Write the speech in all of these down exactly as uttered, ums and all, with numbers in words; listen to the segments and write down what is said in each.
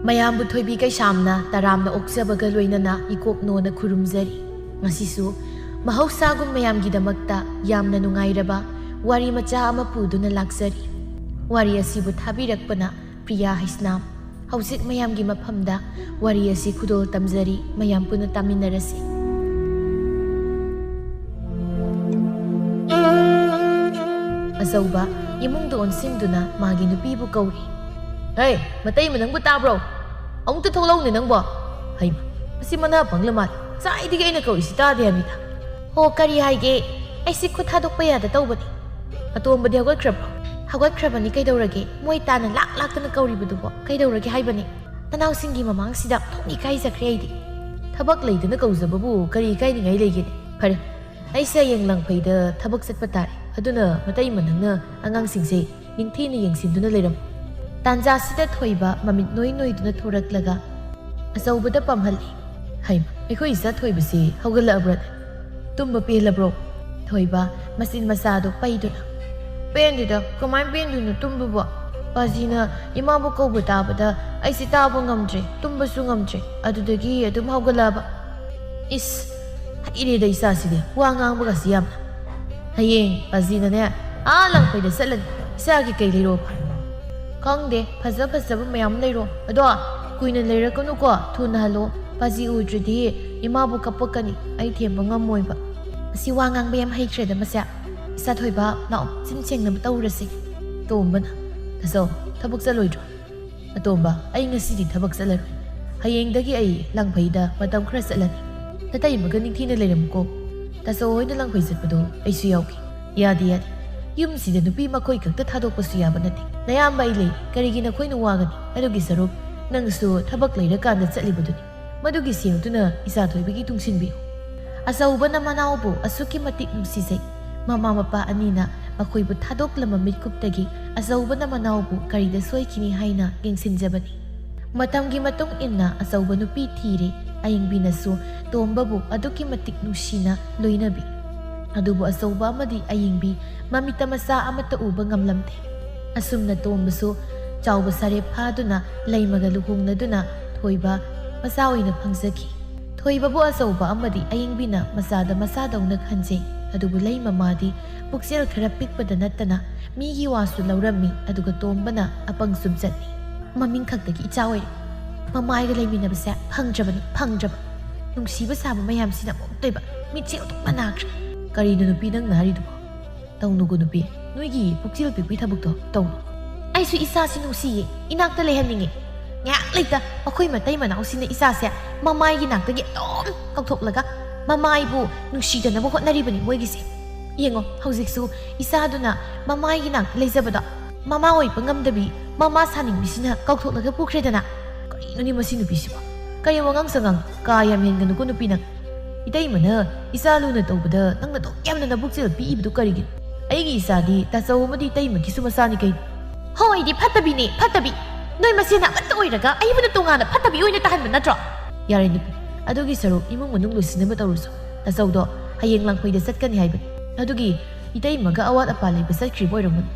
ꯃꯌꯥꯝꯕꯨ ꯊꯣꯏꯕꯤ ꯀꯩꯁꯥꯝꯅ ꯇꯔꯥꯝꯅ ꯑꯣꯛꯆꯕꯒ ꯂꯣꯏꯅꯅ ꯏꯀꯣꯛꯅꯣꯅ ꯈꯨꯔꯨꯝꯖꯔꯤ꯫ ꯉꯁꯤꯁꯨ ꯃꯍꯧꯁꯥꯒꯨꯝ ꯃꯌꯥꯝꯒꯤꯗꯃꯛꯇ ꯌꯥꯝꯅ ꯅꯨꯡꯉꯥꯏꯔꯕ ꯋꯥꯔꯤ ꯃꯆꯥ ꯑꯃ ꯄꯨꯗꯨꯅ ꯂꯥꯛꯆꯔꯤ꯫ ꯋꯥꯔꯤ ꯑꯁꯤꯕꯨ ꯊꯥꯕꯤꯔꯛꯄꯅ ꯄ꯭ꯔꯤꯌꯥ ꯍꯩꯁꯅꯥꯝ꯫ ꯍꯧꯖꯤꯛ ꯃꯌꯥꯝꯒꯤ ꯃꯐꯝꯗ ꯋꯥꯔꯤ ꯑꯁꯤ ꯈꯨꯗꯣꯜ ꯇꯝꯖꯔꯤ, ꯃꯌꯥꯝ ꯄꯨꯟꯅ ꯇꯥꯃꯤꯟꯅꯔꯁꯤ꯫ ꯑꯆꯧꯕ ꯏꯃꯨꯡꯗ ꯑꯣꯟꯁꯤꯟꯗꯨꯅ ꯃꯥꯒꯤ ꯅꯨꯄꯤꯕꯨ ꯀꯧꯔꯤ꯫ "ꯍꯦ, ꯃꯇꯩꯃ ꯅꯪꯕꯨ ꯇꯥꯕ꯭ꯔꯣ? ꯑꯃꯨꯛꯇ ꯊꯣꯛꯂꯛꯎꯅꯦ ꯅꯪꯕꯣ꯫ ꯍꯩꯃ, ꯃꯁꯤ ꯃꯅꯥ ꯄꯪꯂ ꯃꯥꯜꯂꯦ꯫ ꯉꯁꯥꯏꯗꯒꯤ ꯑꯩꯅ ꯀꯧꯔꯤꯁꯤ ꯇꯥꯗꯦ ꯍꯥꯏꯕꯅꯤꯗ꯫ ꯍꯣ, ꯀꯔꯤ ꯍꯥꯏꯒꯦ? ꯑꯩꯁꯤ ꯈꯨꯠ ꯊꯥꯗꯣꯛꯄ ꯌꯥꯗ ꯇꯧꯕꯅꯤ꯫ ꯑꯇꯣꯝꯕꯗꯤ ꯍꯧꯒꯠꯈ꯭ꯔꯕ꯭ꯔꯣ?" "ꯍꯧꯒꯠꯈ꯭ꯔꯕꯅꯤ, ꯀꯩꯗꯧꯔꯒꯦ? ꯃꯣꯏ ꯇꯥꯅ ꯂꯥꯛ ꯂꯥꯛꯇꯅ ꯀꯧꯔꯤꯕꯗꯨꯕꯣ ꯀꯩꯗꯧꯔꯒꯦ ꯍꯥꯏꯕꯅꯤ? ꯅꯅꯥꯎꯁꯤꯡꯒꯤ ꯃꯃꯥꯡꯁꯤꯗ ꯊꯣꯛ ꯏꯀꯥꯏꯖꯈ꯭ꯔꯦ ꯑꯩꯗꯤ꯫" "ꯊꯕꯛ ꯂꯩꯗꯅ ꯀꯧꯖꯕꯕꯨ ꯀꯔꯤ ꯏꯀꯥꯏꯅꯤꯡꯉꯥꯏ ꯂꯩꯒꯦꯅꯦ? ꯐꯔꯦ, ꯑꯩꯁꯦ ꯍꯌꯦꯡ ꯂꯪꯐꯩꯗ ꯊꯕꯛ ꯆꯠꯄ ꯇꯥꯔꯦ꯫ ꯑꯗꯨꯅ ꯃꯇꯩꯃ ꯅꯪꯅ ꯑꯉꯥꯡꯁꯤꯡꯁꯦ ꯅꯤꯡꯊꯤꯅ ꯌꯦꯡꯁꯤꯟꯗꯨꯅ ꯂꯩꯔꯝꯃꯨ꯫" ꯇꯥꯟꯖꯥꯁꯤꯗ ꯊꯣꯏꯕ ꯃꯃꯤꯠ ꯅꯣꯏ ꯅꯣꯏꯗꯨꯅ ꯊꯣꯔꯛꯂꯒ ꯑꯆꯧꯕꯗ ꯄꯝꯍꯜꯂꯤ꯫ "ꯍꯩꯃ, ꯑꯩꯈꯣꯏ ꯏꯆꯥ ꯊꯣꯏꯕꯁꯤ ꯍꯧꯒꯠꯂꯛꯑꯕ꯭ꯔꯥꯅꯦ? ꯇꯨꯝꯕ ꯄꯦꯜꯂꯕ꯭ꯔꯣ?" ꯊꯣꯏꯕ ꯃꯆꯤꯟ ꯃꯆꯥꯗꯨ ꯄꯩꯗꯨꯅ, "ꯄꯦꯟꯗꯦꯗ, ꯀꯃꯥꯏꯅ ꯄꯦꯟꯗꯣꯏꯅꯣ ꯇꯨꯝꯕꯕꯨ? ꯄꯥꯖꯤꯅ ꯏꯃꯥꯕꯨ ꯀꯧꯕ ꯇꯥꯕꯗ ꯑꯩꯁꯦ ꯇꯥꯕ ꯉꯝꯗ꯭ꯔꯦ, ꯇꯨꯝꯕꯁꯨ ꯉꯝꯗ꯭ꯔꯦ, ꯑꯗꯨꯗꯒꯤ ꯑꯗꯨꯝ ꯍꯧꯒꯠꯂꯛꯑꯕ꯫" "ꯏꯁ, ꯍꯩꯔꯦꯗ ꯏꯆꯥꯁꯤꯗꯤ, ꯋꯥ ꯉꯥꯡꯕꯒꯁꯤ ꯌꯥꯝꯅ꯫ ꯍꯌꯦꯡ ꯄꯥꯖꯤꯅꯅꯦ, ꯑꯥ ꯂꯪꯐꯩꯗ ꯆꯠꯂꯅꯤ꯫ ꯏꯆꯥꯒꯤ ꯀꯩ ꯂꯩꯔꯣꯕ?" "ꯈꯪꯗꯦ, ꯐꯖ ꯐꯖꯕ ꯃꯌꯥꯝ ꯂꯩꯔꯣ꯫ ꯑꯗꯣ ꯀꯨꯏꯅ ꯂꯩꯔꯛꯀꯅꯨꯀꯣ, ꯊꯨꯅ ꯍꯜꯂꯣ꯫ ꯄꯥꯖꯤ ꯎꯗ꯭ꯔꯗꯤ ꯏꯃꯥꯕꯨ ꯀꯞꯄꯛꯀꯅꯤ, ꯑꯩ ꯊꯦꯝꯕ ꯉꯝꯃꯣꯏꯕ꯫" "ꯑꯁꯤ ꯋꯥ ꯉꯥꯡꯕ ꯌꯥꯝ ꯍꯩꯈ꯭ꯔꯦꯗ ꯃꯁꯦ꯫ ꯏꯆꯥ ꯊꯣꯏꯕ, ꯂꯥꯛꯑꯣ, ꯆꯤꯟ ꯁꯦꯡꯅꯕ ꯇꯧꯔꯁꯤ꯫" ꯇꯣꯝꯕꯅ, "ꯇꯥꯆꯧ, ꯊꯕꯛ ꯆꯠꯂꯣꯏꯗ꯭ꯔꯣ?" "ꯑꯇꯣꯝꯕ, ꯑꯩ ꯉꯁꯤꯗꯤ ꯊꯕꯛ ꯆꯠꯂꯔꯣꯏ꯫ ꯍꯌꯦꯡꯗꯒꯤ ꯑꯩ ꯂꯪꯐꯩꯗ ꯃꯇꯝ ꯈꯔ ꯆꯠꯂꯅꯤ꯫ ꯅꯇꯩꯃꯒ ꯅꯤꯡꯊꯤꯅ ꯂꯩꯔꯝꯃꯨꯀꯣ꯫ ꯇꯥꯆꯧ ꯍꯣꯏꯅ ꯂꯪꯐꯩ ꯆꯠꯄꯗꯣ ꯑꯩꯁꯨ ꯌꯥꯎꯒꯦ꯫" "ꯌꯥꯗꯦ, ꯌꯥꯗꯦ꯫ ꯌꯨꯝꯁꯤꯗ ꯅꯨꯄꯤ ꯃꯈꯣꯏ ꯈꯛꯇ ꯊꯥꯗꯣꯛꯄꯁꯨ ꯌꯥꯕ ꯅꯠꯇꯦ꯫ ꯅꯌꯥꯝꯕ ꯑꯩ ꯂꯩ꯫ ꯀꯔꯤꯒꯤ ꯅꯈꯣꯏꯅ ꯋꯥꯒꯅꯤ? ꯑꯗꯨꯒꯤ ꯁꯔꯨꯛ ꯅꯪꯁꯨ ꯊꯕꯛ ꯂꯩꯔꯀꯥꯟꯗ ꯆꯠꯂꯤꯕꯗꯨꯅꯤ꯫ ꯃꯗꯨꯒꯤ ꯁꯦꯜꯗꯨꯅ ꯏꯆꯥ ꯊꯣꯏꯕꯒꯤ ꯇꯨꯡꯁꯤꯟꯕꯤꯌꯨ꯫" ꯑꯆꯧꯕꯅ ꯃꯅꯥꯎꯕꯨ ꯑꯁꯨꯛꯀꯤ ꯃꯇꯤꯛ ꯅꯨꯡꯁꯤꯖꯩ꯫ ꯃꯃꯥ ꯃꯄꯥ ꯑꯅꯤꯅ ꯃꯈꯣꯏꯕꯨ ꯊꯥꯗꯣꯛꯂꯝꯕ ꯃꯤꯠꯀꯨꯞꯇꯒꯤ ꯑꯆꯧꯕꯅ ꯃꯅꯥꯎꯕꯨ ꯀꯔꯤꯗ ꯁꯣꯏꯈꯤꯅꯤ ꯍꯥꯏꯅ ꯌꯦꯡꯁꯤꯟꯖꯕꯅꯤ꯫ ꯃꯇꯝꯒꯤ ꯃꯇꯨꯡ ꯏꯟꯅ ꯑꯆꯧꯕ ꯅꯨꯄꯤ ꯊꯤꯔꯦ꯫ ꯑꯌꯤꯡꯕꯤꯅꯁꯨ ꯇꯣꯝꯕꯕꯨ ꯑꯗꯨꯛꯀꯤ ꯃꯇꯤꯛ ꯅꯨꯡꯁꯤꯅ ꯂꯣꯏꯅꯕꯤ꯫ ꯑꯗꯨꯕꯨ ꯑꯆꯧꯕ ꯑꯃꯗꯤ ꯑꯌꯤꯡꯕꯤ ꯃꯃꯤꯠꯇ ꯃꯆꯥ ꯑꯃꯠꯇ ꯎꯕ ꯉꯝꯂꯝꯗꯦ꯫ ꯑꯁꯨꯝꯅ ꯇꯣꯝꯕꯁꯨ ꯆꯥꯎꯕ ꯁꯥꯔꯦꯞ ꯐꯥꯗꯨꯅ ꯂꯩꯃꯒ ꯂꯨꯍꯣꯡꯅꯗꯨꯅ ꯊꯣꯏꯕ ꯃꯆꯥ ꯑꯣꯏꯅ ꯐꯪꯖꯈꯤ꯫ ꯊꯣꯏꯕꯕꯨ ꯑꯆꯧꯕ ꯑꯃꯗꯤ ꯑꯌꯤꯡꯕꯤꯅ ꯃꯆꯥꯗ ꯃꯆꯥꯗꯧꯅ ꯈꯟꯖꯩ꯫ ꯑꯗꯨꯕꯨ ꯂꯩꯃ ꯃꯥꯗꯤ ꯄꯨꯛꯆꯦꯜ ꯈꯔ ꯄꯤꯛꯄꯗ ꯅꯠꯇꯅ ꯃꯤꯒꯤ ꯋꯥꯁꯨ ꯂꯧꯔꯝꯃꯤ꯫ ꯑꯗꯨꯒ ꯇꯣꯝꯕꯅ ꯑꯄꯪ ꯆꯨꯝꯆꯠꯅꯤ꯫ ꯃꯃꯤꯡ ꯈꯛꯇꯒꯤ ꯏꯆꯥ ꯑꯣꯏꯔꯦ꯫ ꯃꯃꯥꯏꯒ ꯂꯩꯃꯤꯟꯅꯕꯁꯦ ꯐꯪꯗ꯭ꯔꯕꯅꯤ, ꯐꯪꯗ꯭ꯔꯕ꯫ ꯅꯨꯡꯁꯤꯕ ꯁꯥꯕ ꯃꯌꯥꯝꯁꯤꯅ ꯑꯃꯨꯛꯇꯣꯏꯕ꯫ ꯃꯤꯠꯁꯦ ꯑꯗꯨꯝ ꯃꯅꯥꯈ꯭ꯔꯦ꯫ ꯀꯔꯤꯅꯣ ꯅꯨꯄꯤ ꯅꯪꯅ ꯍꯥꯏꯔꯤꯗꯨꯕꯣ? ꯇꯧꯅꯨꯀꯣ ꯅꯨꯄꯤ, ꯅꯣꯏꯒꯤ ꯄꯨꯛꯆꯦꯜ ꯄꯤꯛꯄꯤ ꯊꯕꯛꯇꯣ ꯇꯧꯅꯨ꯫ ꯑꯩꯁꯨ ꯏꯆꯥꯁꯤ ꯅꯨꯡꯁꯤꯌꯦ, ꯏꯅꯥꯛꯇ ꯂꯩꯍꯟꯅꯤꯡꯉꯦ꯫ ꯉꯥꯏꯍꯥꯛ ꯂꯩꯇ ꯑꯩꯈꯣꯏ ꯃꯇꯩ ꯃꯅꯥꯎꯁꯤꯅ ꯏꯆꯥꯁꯦ ꯃꯃꯥꯏꯒꯤ ꯅꯥꯛꯇꯒꯤ ꯑꯗꯨꯝ ꯀꯧꯊꯣꯛꯂꯒ ꯃꯃꯥꯏꯕꯨ ꯅꯨꯡꯁꯤꯗꯅꯕ ꯍꯣꯠꯅꯔꯤꯕꯅꯤ ꯃꯣꯏꯒꯤꯁꯦ꯫ ꯌꯦꯡꯉꯣ, ꯍꯧꯖꯤꯛꯁꯨ ꯏꯆꯥꯗꯨꯅ ꯃꯃꯥꯒꯤ ꯅꯥꯛꯇ ꯂꯩꯖꯕꯗꯣ ꯃꯃꯥ ꯑꯣꯏꯕ ꯉꯝꯗꯕꯤ ꯃꯃꯥ ꯁꯥꯅꯤꯡꯕꯤꯁꯤꯅ ꯀꯧꯊꯣꯛꯂꯒ ꯄꯨꯈ꯭ꯔꯦꯗꯅ꯫ ꯀꯔꯤꯅꯣꯅꯦ ꯃꯁꯤ ꯅꯨꯄꯤꯁꯤꯕꯣ? ꯀꯔꯤ ꯋꯥꯉꯥꯡ ꯁꯉꯥꯡ? ꯀꯥ ꯌꯥꯝ ꯍꯦꯟꯒꯅꯨꯀꯣ ꯅꯨꯄꯤ ꯅꯪ꯫ ꯏꯇꯩꯃꯅ ꯏꯆꯥ ꯂꯨꯅ ꯇꯧꯕꯗ ꯅꯪꯅ ꯑꯗꯨꯛ ꯌꯥꯝꯅ ꯅꯕꯨꯛꯆꯦꯜ ꯄꯤꯛꯏꯕꯗꯨ ꯀꯔꯤꯒꯤꯅꯣ? ꯑꯩꯒꯤ ꯏꯆꯥꯗꯤ ꯇꯥꯆꯧ ꯑꯃꯗꯤ ꯏꯇꯩꯃꯒꯤꯁꯨ ꯃꯆꯥꯅꯤ ꯀꯩꯅꯣ꯫ ꯍꯣ, ꯑꯩꯗꯤ ꯐꯠꯇꯕꯤꯅꯦ, ꯐꯠꯇꯕꯤ꯫ ꯅꯣꯏ ꯃꯁꯦꯟ ꯑꯃꯠꯇ ꯑꯣꯏꯔꯒ ꯑꯩꯕꯨꯅ ꯇꯣꯉꯥꯟꯅ ꯐꯠꯇꯕꯤ ꯑꯣꯏꯅ ꯇꯥꯍꯟꯕ ꯅꯠꯇ꯭ꯔꯣ? ꯌꯥꯔꯦ ꯅꯨꯄꯤ, ꯑꯗꯨꯒꯤ ꯁꯔꯨꯛ ꯏꯃꯨꯡ ꯃꯅꯨꯡ ꯂꯣꯏꯁꯤꯟꯅꯕ ꯇꯧꯔꯨꯁꯨ꯫ ꯇꯥꯆꯧꯗꯣ ꯍꯌꯦꯡ ꯂꯥꯡꯐꯩꯗ ꯆꯠꯀꯅꯤ ꯍꯥꯏꯕꯅꯤ꯫ ꯑꯗꯨꯒꯤ ꯏꯇꯩꯃꯒ ꯑꯋꯥꯠ ꯑꯄꯥ ꯂꯩꯕ ꯆꯠꯈ꯭ꯔꯤꯕ ꯑꯣꯏꯔꯝꯒꯅꯤ꯫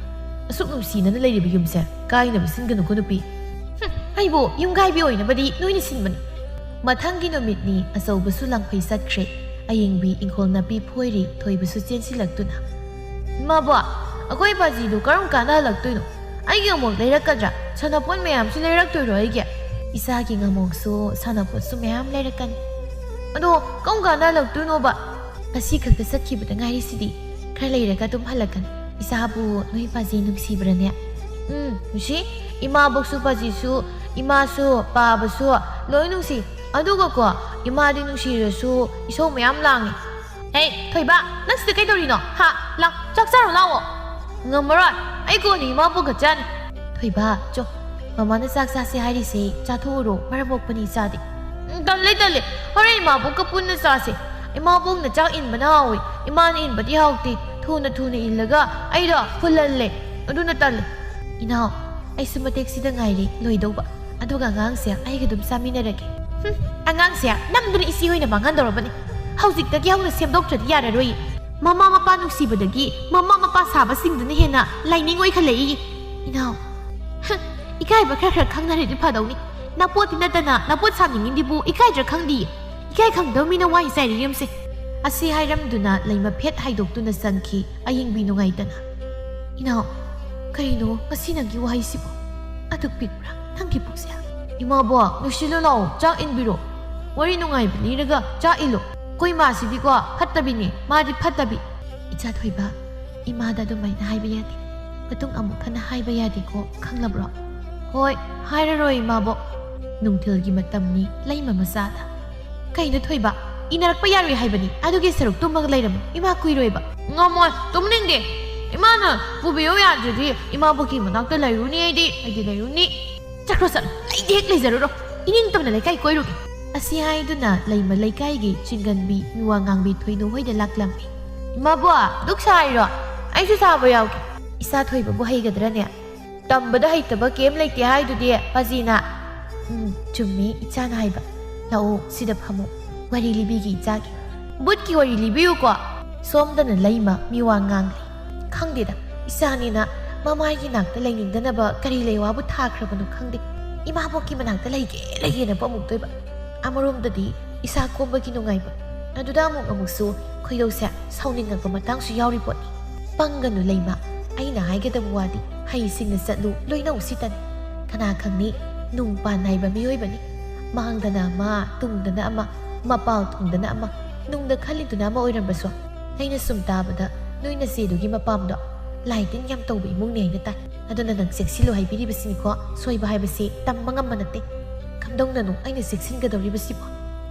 ꯑꯁꯨꯛ ꯅꯨꯡꯁꯤꯅꯅ ꯂꯩꯔꯤꯕ ꯌꯨꯝꯁꯦ ꯀꯥꯏꯅꯕ ꯁꯤꯟꯒꯅꯨꯀꯣ ꯅꯨꯄꯤ꯫ ꯍꯨꯝ, ꯑꯩꯕꯨ ꯌꯨꯝꯒꯥꯏꯕꯤ ꯑꯣꯏꯅꯕꯗꯤ ꯅꯣꯏꯅ ꯁꯤꯟꯕꯅꯤ꯫ ꯃꯊꯪꯒꯤ ꯅꯨꯃꯤꯠꯅꯤ꯫ ꯑꯆꯧꯕꯁꯨ ꯂꯥꯡꯐꯩ ꯆꯠꯈ꯭ꯔꯦ꯫ ꯑꯌꯤꯡꯕꯤ ꯏꯪꯈꯣꯜ ꯅꯥꯄꯤ ꯐꯣꯏꯔꯤ꯫ ꯊꯣꯏꯕꯁꯨ ꯆꯦꯟꯁꯤꯜꯂꯛꯇꯨꯅ, "ꯏꯃꯥꯕꯣ, ꯑꯩꯈꯣꯏ ꯄꯥꯖꯤꯗꯨ ꯀꯔꯝ ꯀꯥꯟꯗ ꯍꯜꯂꯛꯇꯣꯏꯅꯣ? ꯑꯩꯒꯤ ꯑꯃꯨꯛ ꯂꯩꯔꯛꯀꯗ꯭ꯔꯥ? ꯁꯥꯟꯅꯄꯣꯠ ꯃꯌꯥꯝꯁꯨ ꯂꯩꯔꯛꯇꯣꯏꯔꯣ ꯑꯩꯒꯤ?" "ꯏꯆꯥꯒꯤ ꯉꯥꯃꯣꯛꯁꯨ ꯁꯥꯟꯅꯄꯣꯠꯁꯨ ꯃꯌꯥꯝ ꯂꯩꯔꯛꯀꯅꯤ꯫ ꯑꯗꯣ ꯀꯔꯝ ꯀꯥꯟꯗ ꯍꯜꯂꯛꯇꯣꯏꯅꯣꯕ? ꯉꯁꯤ ꯈꯛꯇ ꯆꯠꯈꯤꯕꯗ ꯉꯥꯏꯔꯤꯁꯤꯗꯤ꯫ ꯈꯔ ꯂꯩꯔꯒ ꯑꯗꯨꯝ ꯍꯜꯂꯛꯀꯅꯤ꯫ ꯏꯆꯥꯕꯨ ꯅꯣꯏ ꯄꯥꯖꯤ ꯅꯨꯡꯁꯤꯕ꯭ꯔꯅꯦ?" "ꯎꯝ, ꯅꯨꯡꯁꯤ꯫ ꯏꯃꯥꯕꯣꯛꯁꯨ ꯄꯥꯖꯤꯁꯨ, ꯏꯃꯥꯁꯨ, ꯄꯥꯕꯁꯨ ꯂꯣꯏ ꯅꯨꯡꯁꯤ꯫ ꯑꯗꯨꯒꯀꯣ, ꯏꯃꯥꯗꯤ ꯅꯨꯡꯁꯤꯔꯁꯨ ꯏꯁꯧ ꯃꯌꯥꯝ ꯂꯥꯡꯉꯤ꯫" "ꯍꯦ, ꯊꯣꯏꯕ, ꯅꯪ ꯁꯤꯗ ꯀꯩꯗꯧꯔꯤꯅꯣ? ꯍꯥ? ꯂꯥꯛ, ꯆꯥꯛ ꯆꯥꯔꯨ ꯂꯥꯛꯑꯣ꯫" "ꯉꯝꯃꯔꯣꯏ, ꯑꯩ ꯀꯣꯟꯅ ꯏꯃꯥꯕꯣꯛꯀ ꯆꯥꯅꯤ꯫" "ꯊꯣꯏꯕ, ꯆꯣ, ꯃꯃꯥꯅ ꯆꯥꯛ ꯆꯥꯁꯦ ꯍꯥꯏꯔꯤꯁꯦ ꯆꯥꯊꯣꯛꯎꯔꯣ, ꯃꯔꯝ ꯃꯣꯛꯄꯅꯤ ꯏꯆꯥꯗꯤ꯫" "ꯎꯝ, ꯇꯜꯂꯦ, ꯇꯜꯂꯦ, ꯍꯣꯔꯦꯟ ꯏꯃꯥꯕꯣꯛꯀ ꯄꯨꯟꯅ ꯆꯥꯁꯦ꯫ ꯏꯃꯥꯕꯣꯛꯅ ꯆꯥꯛ ꯏꯟꯕꯅ ꯍꯥꯎꯏ, ꯏꯃꯥꯅ ꯏꯟꯕꯗꯤ ꯍꯥꯎꯇꯦ꯫ ꯊꯨꯅ ꯊꯨꯅ ꯏꯜꯂꯒ ꯑꯩꯗꯣ ꯐꯨꯜꯍꯜꯂꯦ, ꯑꯗꯨꯅ ꯇꯜꯂꯦ꯫" "ꯏꯅꯥꯎ, ꯑꯩꯁꯨ ꯃꯇꯦꯛꯁꯤꯗ ꯉꯥꯏꯔꯦ ꯂꯣꯏꯗꯧꯕ, ꯑꯗꯨꯒ ꯑꯉꯥꯡꯁꯦ ꯑꯩꯒ ꯑꯗꯨꯝ ꯆꯥꯃꯤꯟꯅꯔꯒꯦ꯫" ꯍꯨꯝ, ꯑꯉꯥꯡꯁꯦ ꯅꯝꯗꯨꯅ ꯏꯆꯦ ꯍꯣꯏꯅ ꯃꯥꯡꯍꯟꯗꯧꯔꯕꯅꯤ꯫ ꯍꯧꯖꯤꯛꯇꯒꯤ ꯍꯧꯅ ꯁꯦꯝꯗꯣꯛꯇ꯭ꯔꯗꯤ ꯌꯥꯔꯔꯣꯏ꯫ ꯃꯃꯥ ꯃꯄꯥ ꯅꯨꯡꯁꯤꯕꯗꯒꯤ ꯃꯃꯥ ꯃꯄꯥ ꯁꯥꯕꯁꯤꯡꯗꯨꯅ ꯍꯦꯟꯅ ꯂꯥꯏꯅꯤꯡ ꯑꯣꯏꯈꯠꯂꯛꯏ꯫ ꯏꯅꯥꯎ, ꯍ, ꯏꯀꯥꯏꯕ ꯈꯔ ꯈꯔ ꯈꯪꯅꯔꯗꯤ ꯐꯗꯧꯅꯤ꯫ ꯅꯄꯣꯠꯇꯤ ꯅꯠꯇꯅ ꯅꯄꯣꯠ ꯁꯥꯅꯤꯡꯉꯤꯗꯤꯕꯨ ꯏꯀꯥꯏꯗ꯭ꯔꯥ ꯈꯪꯗꯤꯌꯦ꯫ ꯏꯀꯥꯏ ꯈꯪꯗꯕ ꯃꯤꯅ ꯋꯥ ꯍꯥꯏ ꯆꯥꯏꯔꯤꯔꯤꯝꯁꯦ꯫ ꯑꯁꯤ ꯍꯥꯏꯔꯝꯗꯨꯅ ꯂꯩꯃ ꯐꯦꯠ ꯍꯥꯏꯗꯣꯛꯇꯨꯅ ꯆꯪꯈꯤ ꯑꯌꯤꯡꯕꯤ ꯅꯨꯡꯉꯥꯏꯇꯅ꯫ ꯏꯅꯥꯎ, ꯀꯔꯤꯅꯣ ꯉꯁꯤ ꯅꯪꯒꯤ ꯋꯥꯍꯩꯁꯤꯕꯨ? ꯑꯗꯨꯛ ꯄꯤꯛꯄ꯭ꯔꯥ ꯅꯪꯒꯤ ꯄꯨꯛꯁꯦ? ꯏꯃꯥꯕꯣ, ꯅꯨꯡꯁꯤꯠꯂꯨ ꯂꯥꯎ, ꯆꯥꯛ ꯏꯟꯕꯤꯔꯣ꯫ ꯋꯥꯔꯤ ꯅꯨꯡꯉꯥꯏꯕ ꯂꯤꯔꯒ ꯆꯥꯛ ꯏꯜꯂꯣ꯫ ꯑꯩꯈꯣꯏ ꯃꯥꯁꯤꯗꯤꯀꯣ ꯐꯠꯇꯕꯤꯅꯤ, ꯃꯥꯗꯤ ꯐꯠꯇꯕꯤ꯫ ꯏꯆꯥ ꯊꯣꯏꯕ, ꯏꯃꯥꯗ ꯑꯗꯨꯃꯥꯏꯅ ꯍꯥꯏꯕ ꯌꯥꯗꯦ꯫ ꯃꯇꯨꯡ ꯑꯃꯨꯛ ꯍꯟꯅ ꯍꯥꯏꯕ ꯌꯥꯗꯦꯀꯣ, ꯈꯪꯂꯕ꯭ꯔꯣ? ꯍꯣꯏ, ꯍꯥꯏꯔꯔꯣꯏ ꯏꯃꯥꯕꯣ꯫ ꯅꯨꯡꯊꯤꯜꯒꯤ ꯃꯇꯝꯅꯤ, ꯂꯩꯃ ꯃꯆꯥꯗ꯫ ꯀꯩꯅꯣ ꯊꯣꯏꯕ, ꯏꯟꯅꯔꯛꯄ ꯌꯥꯔꯣꯏ ꯍꯥꯏꯕꯅꯤ, ꯑꯗꯨꯒꯤ ꯁꯔꯨꯛ ꯇꯨꯝꯃꯒ ꯂꯩꯔꯝꯃꯨ, ꯏꯃꯥ ꯀꯨꯏꯔꯣꯏꯕ꯫ ꯉꯝꯃꯣꯏ, ꯇꯨꯝꯅꯤꯡꯗꯦ꯫ ꯏꯃꯥꯅ ꯄꯨꯕꯤꯌꯨ ꯌꯥꯗ꯭ꯔꯗꯤ ꯏꯃꯥꯕꯣꯛꯀꯤ ꯃꯅꯥꯛꯇ ꯂꯩꯔꯨꯅꯤ ꯑꯩꯗꯤ, ꯑꯩꯗꯤ ꯂꯩꯔꯨꯅꯤ꯫ ꯆꯠꯈ꯭ꯔꯣ ꯆꯠꯂꯣ, ꯂꯩꯗꯤ ꯍꯦꯛ ꯂꯩꯖꯔꯨꯔꯣ꯫ ꯏꯅꯤꯡꯇꯝꯅ ꯂꯩꯀꯥꯏ ꯀꯣꯏꯔꯨꯒꯦ꯫ ꯑꯁꯤ ꯍꯥꯏꯗꯨꯅ ꯂꯩꯃ ꯂꯩꯀꯥꯏꯒꯤ ꯆꯤꯡꯒꯟꯕꯤ ꯃꯤꯋꯥ ꯉꯥꯡꯕꯤ ꯊꯣꯏꯅꯨ ꯍꯣꯏꯗ ꯂꯥꯛꯂꯝꯃꯤ꯫ ꯏꯃꯥꯕꯣ, ꯗꯨꯛ ꯁꯥꯔꯤꯔꯣ? ꯑꯩꯁꯨ ꯁꯥꯕ ꯌꯥꯎꯒꯦ꯫ ꯏꯆꯥ ꯊꯣꯏꯕꯕꯨ ꯍꯩꯒꯗ꯭ꯔꯅꯦ? ꯇꯝꯕꯗ ꯍꯩꯇꯕ ꯀꯩꯝ ꯂꯩꯇꯦ ꯍꯥꯏꯗꯨꯗꯤ ꯄꯥꯖꯤꯅ꯫ ꯎꯝ, ꯆꯨꯝꯃꯤ ꯏꯆꯥꯅ ꯍꯥꯏꯕ꯫ ꯂꯥꯛꯑꯣ, ꯁꯤꯗ ꯐꯝꯃꯨ꯫ ꯋꯥꯔꯤ ꯂꯤꯕꯤꯒꯦ ꯏꯆꯥꯒꯤ꯫ ꯕꯨꯠꯀꯤ ꯋꯥꯔꯤ ꯂꯤꯕꯤꯌꯨꯀꯣ꯫ ꯁꯣꯝꯗꯅ ꯂꯩꯃ ꯃꯤꯋꯥ ꯉꯥꯡꯂꯤ꯫ ꯈꯪꯗꯦꯗ, ꯏꯆꯥꯅꯤꯅ ꯃꯃꯥꯒꯤ ꯅꯥꯛꯇ ꯂꯩꯅꯤꯡꯗꯅꯕ ꯀꯔꯤ ꯂꯩꯋꯥꯕꯨ ꯊꯥꯈ꯭ꯔꯕꯅꯣ ꯈꯪꯗꯦ꯫ ꯏꯃꯥꯕꯣꯛꯀꯤ ꯃꯅꯥꯛꯇ ꯂꯩꯒꯦ ꯂꯩꯒꯦꯅ ꯄꯝꯃꯨꯛꯇꯣꯏꯕ꯫ ꯑꯃꯔꯣꯝꯗꯗꯤ ꯏꯁꯥ ꯀꯣꯝꯕꯒꯤ ꯅꯨꯡꯉꯥꯏꯕ꯫ ꯑꯗꯨꯗ ꯑꯃꯨꯛ ꯑꯃꯨꯛꯁꯨ ꯈꯣꯏꯗꯧꯁꯦ ꯁꯥꯎꯅꯤꯡꯉꯛꯄ ꯃꯇꯥꯡꯁꯨ ꯌꯥꯎꯔꯤ ꯄꯣꯠꯅꯤ꯫ ꯄꯪꯒꯅꯨ ꯂꯩꯃ, ꯑꯩꯅ ꯍꯥꯏꯒꯗꯕ ꯋꯥꯗꯤ ꯍꯩꯁꯤꯡꯅ ꯆꯠꯂꯨ, ꯂꯣꯏꯅꯧ ꯁꯤꯇꯅꯤ꯫ ꯀꯅꯥ ꯈꯪꯅꯤ, ꯅꯨꯡ ꯄꯥꯟ ꯅꯥꯏꯕ ꯃꯤꯑꯣꯏꯕꯅꯤ꯫ ꯃꯥꯡꯗꯅ ꯑꯃ, ꯇꯨꯡꯗꯅ ꯑꯃ, ꯃꯄꯥꯜ ꯊꯣꯡꯗꯅ ꯑꯃ, ꯅꯨꯡꯗ ꯈꯜꯂꯤꯗꯨꯅ ꯑꯃ ꯑꯣꯏꯔꯝꯕꯁꯨ꯫ ꯑꯩꯅ ꯁꯨꯝ ꯇꯥꯕꯗ ꯅꯣꯏ ꯅꯆꯦꯗꯨꯒꯤ ꯃꯄꯥꯝꯗꯣ ꯂꯥꯏ ꯇꯤꯟ ꯌꯥꯝ ꯇꯧꯕ ꯏꯃꯨꯡꯅꯦ ꯍꯥꯏꯅ ꯇꯥꯏ꯫ ꯑꯗꯨꯅ ꯅꯪ ꯆꯦꯛꯁꯤꯜꯂꯨ ꯍꯥꯏꯕꯤꯔꯤꯕꯁꯤꯅꯤꯀꯣ, ꯁꯣꯏꯕ ꯍꯥꯏꯕꯁꯤ ꯇꯝꯕ ꯉꯝꯕ ꯅꯠꯇꯦ꯫ ꯀꯝꯗꯧꯅꯅꯣ ꯑꯩꯅ ꯆꯦꯛꯁꯤꯟꯒꯗꯧꯔꯤꯕꯁꯤꯕꯣ?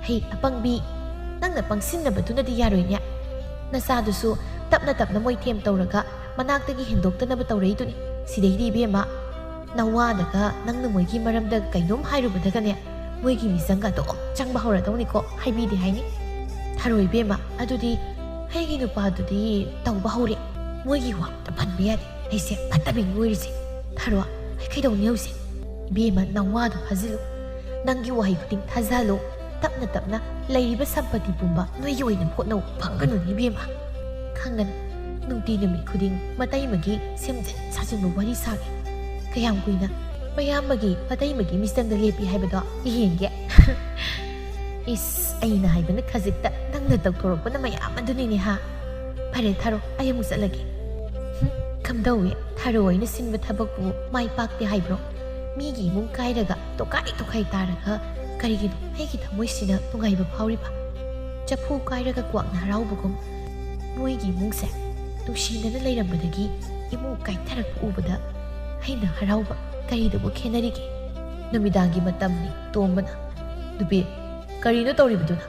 ꯍꯩ ꯑꯄꯪꯕꯤ, ꯅꯪꯅ ꯄꯪꯁꯤꯟꯅꯕꯗꯨꯅꯗꯤ ꯌꯥꯔꯣꯏꯅꯦ꯫ ꯅꯆꯥꯗꯨꯁꯨ ꯇꯞꯅ ꯇꯞꯅ ꯃꯣꯏꯊꯦꯝ ꯇꯧꯔꯒ ꯃꯅꯥꯛꯇꯒꯤ ꯍꯦꯟꯗꯣꯛꯇꯅꯕ ꯇꯧꯔꯛꯏꯗꯨꯅꯤ꯫ ꯁꯤꯗꯩꯗꯤ ꯏꯕꯦꯝꯃ, ꯅꯋꯥꯗꯒ ꯅꯪꯅ ꯃꯣꯏꯒꯤ ꯃꯔꯝꯗ ꯀꯩꯅꯣꯝ ꯍꯥꯏꯔꯨꯕꯗꯒꯅꯦ, ꯃꯣꯏꯒꯤ ꯃꯤꯆꯪꯒ ꯑꯗꯨꯝ ꯆꯪꯕ ꯍꯧꯔꯗꯧꯅꯤꯀꯣ, ꯍꯥꯏꯕꯤꯗꯦ ꯍꯥꯏꯅꯤ꯫ ꯊꯔꯣꯏ ꯏꯕꯦꯝꯃ, ꯑꯗꯨꯗꯤ ꯑꯩꯒꯤ ꯅꯨꯄꯥꯗꯨꯗꯤ ꯇꯧꯕ ꯍꯧꯔꯦ꯫ ꯃꯣꯏꯒꯤ ꯋꯥ ꯑꯝꯇ ꯄꯟꯕ ꯌꯥꯗꯦ꯫ ꯑꯩꯁꯦ ꯐꯠꯇꯕꯤꯅꯤ ꯑꯣꯏꯔꯤꯁꯦ꯫ ꯊꯔꯣ, ꯑꯩ ꯀꯩꯗꯧꯅꯤ ꯍꯧꯖꯤꯛ? ꯏꯕꯦꯝꯃ, ꯅꯋꯥꯗꯣ ꯐꯥꯖꯤꯜꯂꯨ꯫ ꯅꯪꯒꯤ ꯋꯥꯍꯩ ꯈꯨꯗꯤꯡ ꯊꯥꯖꯍꯜꯂꯨ꯫ ꯇꯞꯅ ꯇꯞꯅ ꯂꯩꯔꯤꯕ ꯁꯝꯄꯇꯤ ꯄꯨꯝꯕ ꯅꯣꯏꯒꯤ ꯑꯣꯏꯅꯕ ꯍꯣꯠꯅꯧ꯫ ꯐꯪꯒꯅꯨꯅꯦ ꯏꯕꯦꯝꯃ꯫ ꯈꯪꯒꯅꯤ꯫ ꯅꯨꯡꯇꯤ ꯅꯨꯃꯤꯠ ꯈꯨꯗꯤꯡ ꯃꯇꯩꯃꯒꯤ ꯁꯦꯝꯖꯤꯟ ꯁꯥꯖꯤꯟꯕ ꯋꯥꯔꯤ ꯁꯥꯒꯦ꯫ ꯀꯌꯥꯝ ꯀꯨꯏꯅ ꯃꯌꯥꯝꯕꯒꯤ ꯃꯇꯩꯃꯒꯤ ꯃꯤꯆꯪꯗ ꯂꯦꯞꯄꯤ ꯍꯥꯏꯕꯗꯣ ꯌꯦꯡꯒꯦ꯫ ꯏꯁ, ꯑꯩꯅ ꯍꯥꯏꯕꯅ ꯈꯖꯤꯛꯇ, ꯅꯪꯅ ꯇꯧꯊꯣꯔꯛꯄꯅ ꯃꯌꯥꯝ ꯑꯗꯨꯅꯤꯅꯦ ꯍꯥ꯫ ꯐꯔꯦ ꯊꯥꯔꯣ, ꯑꯩ ꯑꯃꯨꯛ ꯆꯠꯂꯒꯦ꯫ ꯍꯨꯝ, ꯀꯝꯗꯧꯏ? ꯊꯥꯔꯣ ꯑꯣꯏꯅ ꯁꯤꯟꯕ ꯊꯕꯛꯄꯨ ꯃꯥꯏ ꯄꯥꯛꯇꯦ ꯍꯥꯏꯕ꯭ꯔꯣ? ꯃꯤꯒꯤ ꯏꯃꯨꯡ ꯀꯥꯏꯔꯒ ꯇꯣꯈꯥꯏ ꯇꯣꯈꯥꯏ ꯇꯥꯔꯒ ꯀꯔꯤꯒꯤꯅꯣ ꯑꯩꯒꯤ ꯊꯃꯣꯏꯁꯤꯅ ꯅꯨꯡꯉꯥꯏꯕ ꯐꯥꯎꯔꯤꯕ? ꯆꯐꯨ ꯀꯥꯏꯔꯒ ꯀ꯭ꯋꯥꯛꯅ ꯍꯔꯥꯎꯕꯒꯨꯝ ꯃꯣꯏꯒꯤ ꯏꯃꯨꯡꯁꯦ ꯅꯨꯡꯁꯤꯅꯅ ꯂꯩꯔꯝꯕꯗꯒꯤ ꯏꯃꯨꯡ ꯀꯥꯏꯊꯔꯛꯄ ꯎꯕꯗ ꯑꯩꯅ ꯍꯔꯥꯎꯕ ꯀꯔꯤꯗꯕꯨ ꯈꯦꯠꯅꯔꯤꯒꯦ? ꯅꯨꯃꯤꯗꯥꯡꯒꯤ ꯃꯇꯝꯅꯤ꯫ ꯇꯣꯝꯕꯅ, "ꯅꯨꯄꯤ, ꯀꯔꯤꯅꯣ ꯇꯧꯔꯤꯕꯗꯨꯅ?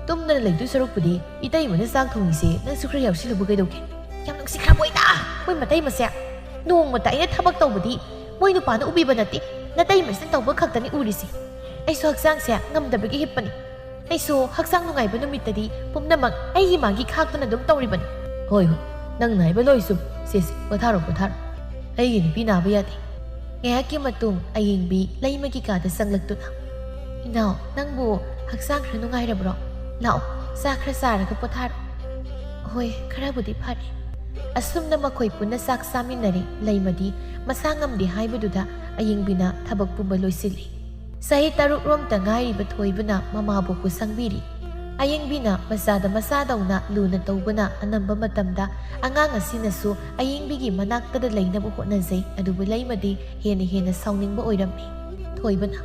ꯇꯨꯝꯗꯅ ꯂꯩꯗꯣꯏ ꯁꯔꯨꯛꯄꯨꯗꯤ ꯏꯇꯩꯃꯅ ꯆꯥꯛ ꯊꯣꯡꯉꯤꯁꯦ ꯅꯪꯁꯨ ꯈꯔ ꯌꯥꯎꯁꯤꯜꯂꯨꯕ ꯀꯩꯗꯧꯒꯦ?" ꯌꯥꯝ ꯅꯨꯡꯁꯤꯈ꯭ꯔꯕꯣꯏꯗ ꯃꯣꯏ ꯃꯇꯩ ꯃꯁꯦ꯫ ꯅꯣꯡꯃꯇ ꯑꯩꯅ ꯊꯕꯛ ꯇꯧꯕꯗꯤ ꯃꯣꯏ ꯅꯨꯄꯥꯅ ꯎꯕꯤꯕ ꯅꯠꯇꯦ, ꯅꯇꯩꯃꯁꯤꯅ ꯇꯧꯕ ꯈꯛꯇꯅꯤ ꯎꯔꯤꯁꯦ꯫ ꯑꯩꯁꯨ ꯍꯛꯆꯥꯡꯁꯦ ꯉꯝꯗꯕꯒꯤ ꯍꯤꯞꯄꯅꯤ꯫ ꯑꯩꯁꯨ ꯍꯛꯆꯥꯡ ꯅꯨꯡꯉꯥꯏꯕ ꯅꯨꯃꯤꯠꯇꯗꯤ ꯄꯨꯝꯅꯃꯛ ꯑꯩꯒꯤ ꯃꯥꯒꯤ ꯈꯥꯛꯇꯨꯅ ꯑꯗꯨꯝ ꯇꯧꯔꯤꯕꯅꯤ꯫ ꯍꯣꯏ, ꯍꯣꯏ, ꯅꯪꯅ ꯍꯥꯏꯕ ꯂꯣꯏ ꯆꯨꯝ꯫ ꯁꯦ, ꯁꯦ, ꯄꯣꯊꯥꯔꯣ, ꯄꯣꯊꯥꯔꯣ꯫ ꯑꯩꯒꯤ ꯅꯨꯄꯤ ꯅꯥꯕ ꯌꯥꯗꯦ꯫ ꯉꯥꯏꯍꯥꯛꯀꯤ ꯃꯇꯨꯡ ꯑꯌꯤꯡꯕꯤ ꯂꯩꯃꯒꯤ ꯀꯥꯗ ꯆꯪꯂꯛꯇꯨꯅ, "ꯏꯅꯥꯎ, ꯅꯪꯕꯨ ꯍꯛꯆꯥꯡ ꯈꯔ ꯅꯨꯡꯉꯥꯏꯔꯕ꯭ꯔꯣ? ꯂꯥꯛꯑꯣ, ꯆꯥ ꯈꯔ ꯆꯥꯔꯒ ꯄꯣꯊꯥꯔꯣ꯫" "ꯍꯣꯏ, ꯈꯔꯕꯨꯗꯤ ꯐꯔꯦ꯫" ꯑꯁꯨꯝꯅ ꯃꯈꯣꯏ ꯄꯨꯟꯅ ꯆꯥꯛ ꯆꯥꯃꯤꯟꯅꯔꯦ꯫ ꯂꯩꯃꯗꯤ ꯃꯁꯥ ꯉꯝꯗꯦ ꯍꯥꯏꯕꯗꯨꯗ ꯑꯌꯤꯡꯕꯤꯅ ꯊꯕꯛ ꯄꯨꯝꯕ ꯂꯣꯏꯁꯤꯜꯂꯤ꯫ ꯆꯍꯤ ꯇꯔꯨꯛ ꯔꯣꯝꯇ ꯉꯥꯏꯔꯤꯕ ꯊꯣꯏꯕꯅ ꯃꯃꯥꯕꯣꯛꯄꯨ ꯁꯪꯕꯤꯔꯤ꯫ ꯑꯌꯤꯡꯕꯤꯅ ꯃꯆꯥꯗ ꯃꯆꯥꯗꯧꯅ ꯂꯨꯅ ꯇꯧꯕꯅ ꯑꯅꯝꯕ ꯃꯇꯝꯗ ꯑꯉꯥꯡ ꯑꯁꯤꯅꯁꯨ ꯑꯌꯤꯡꯕꯤꯒꯤ ꯃꯅꯥꯛꯇꯗ ꯂꯩꯅꯕ ꯍꯣꯠꯅꯖꯩ, ꯑꯗꯨꯕꯨ ꯂꯩꯃꯗꯤ ꯍꯦꯟꯅ ꯍꯦꯟꯅ ꯁꯥꯎꯅꯤꯡꯕ ꯑꯣꯏꯔꯝꯃꯤ꯫ ꯊꯣꯏꯕꯅ,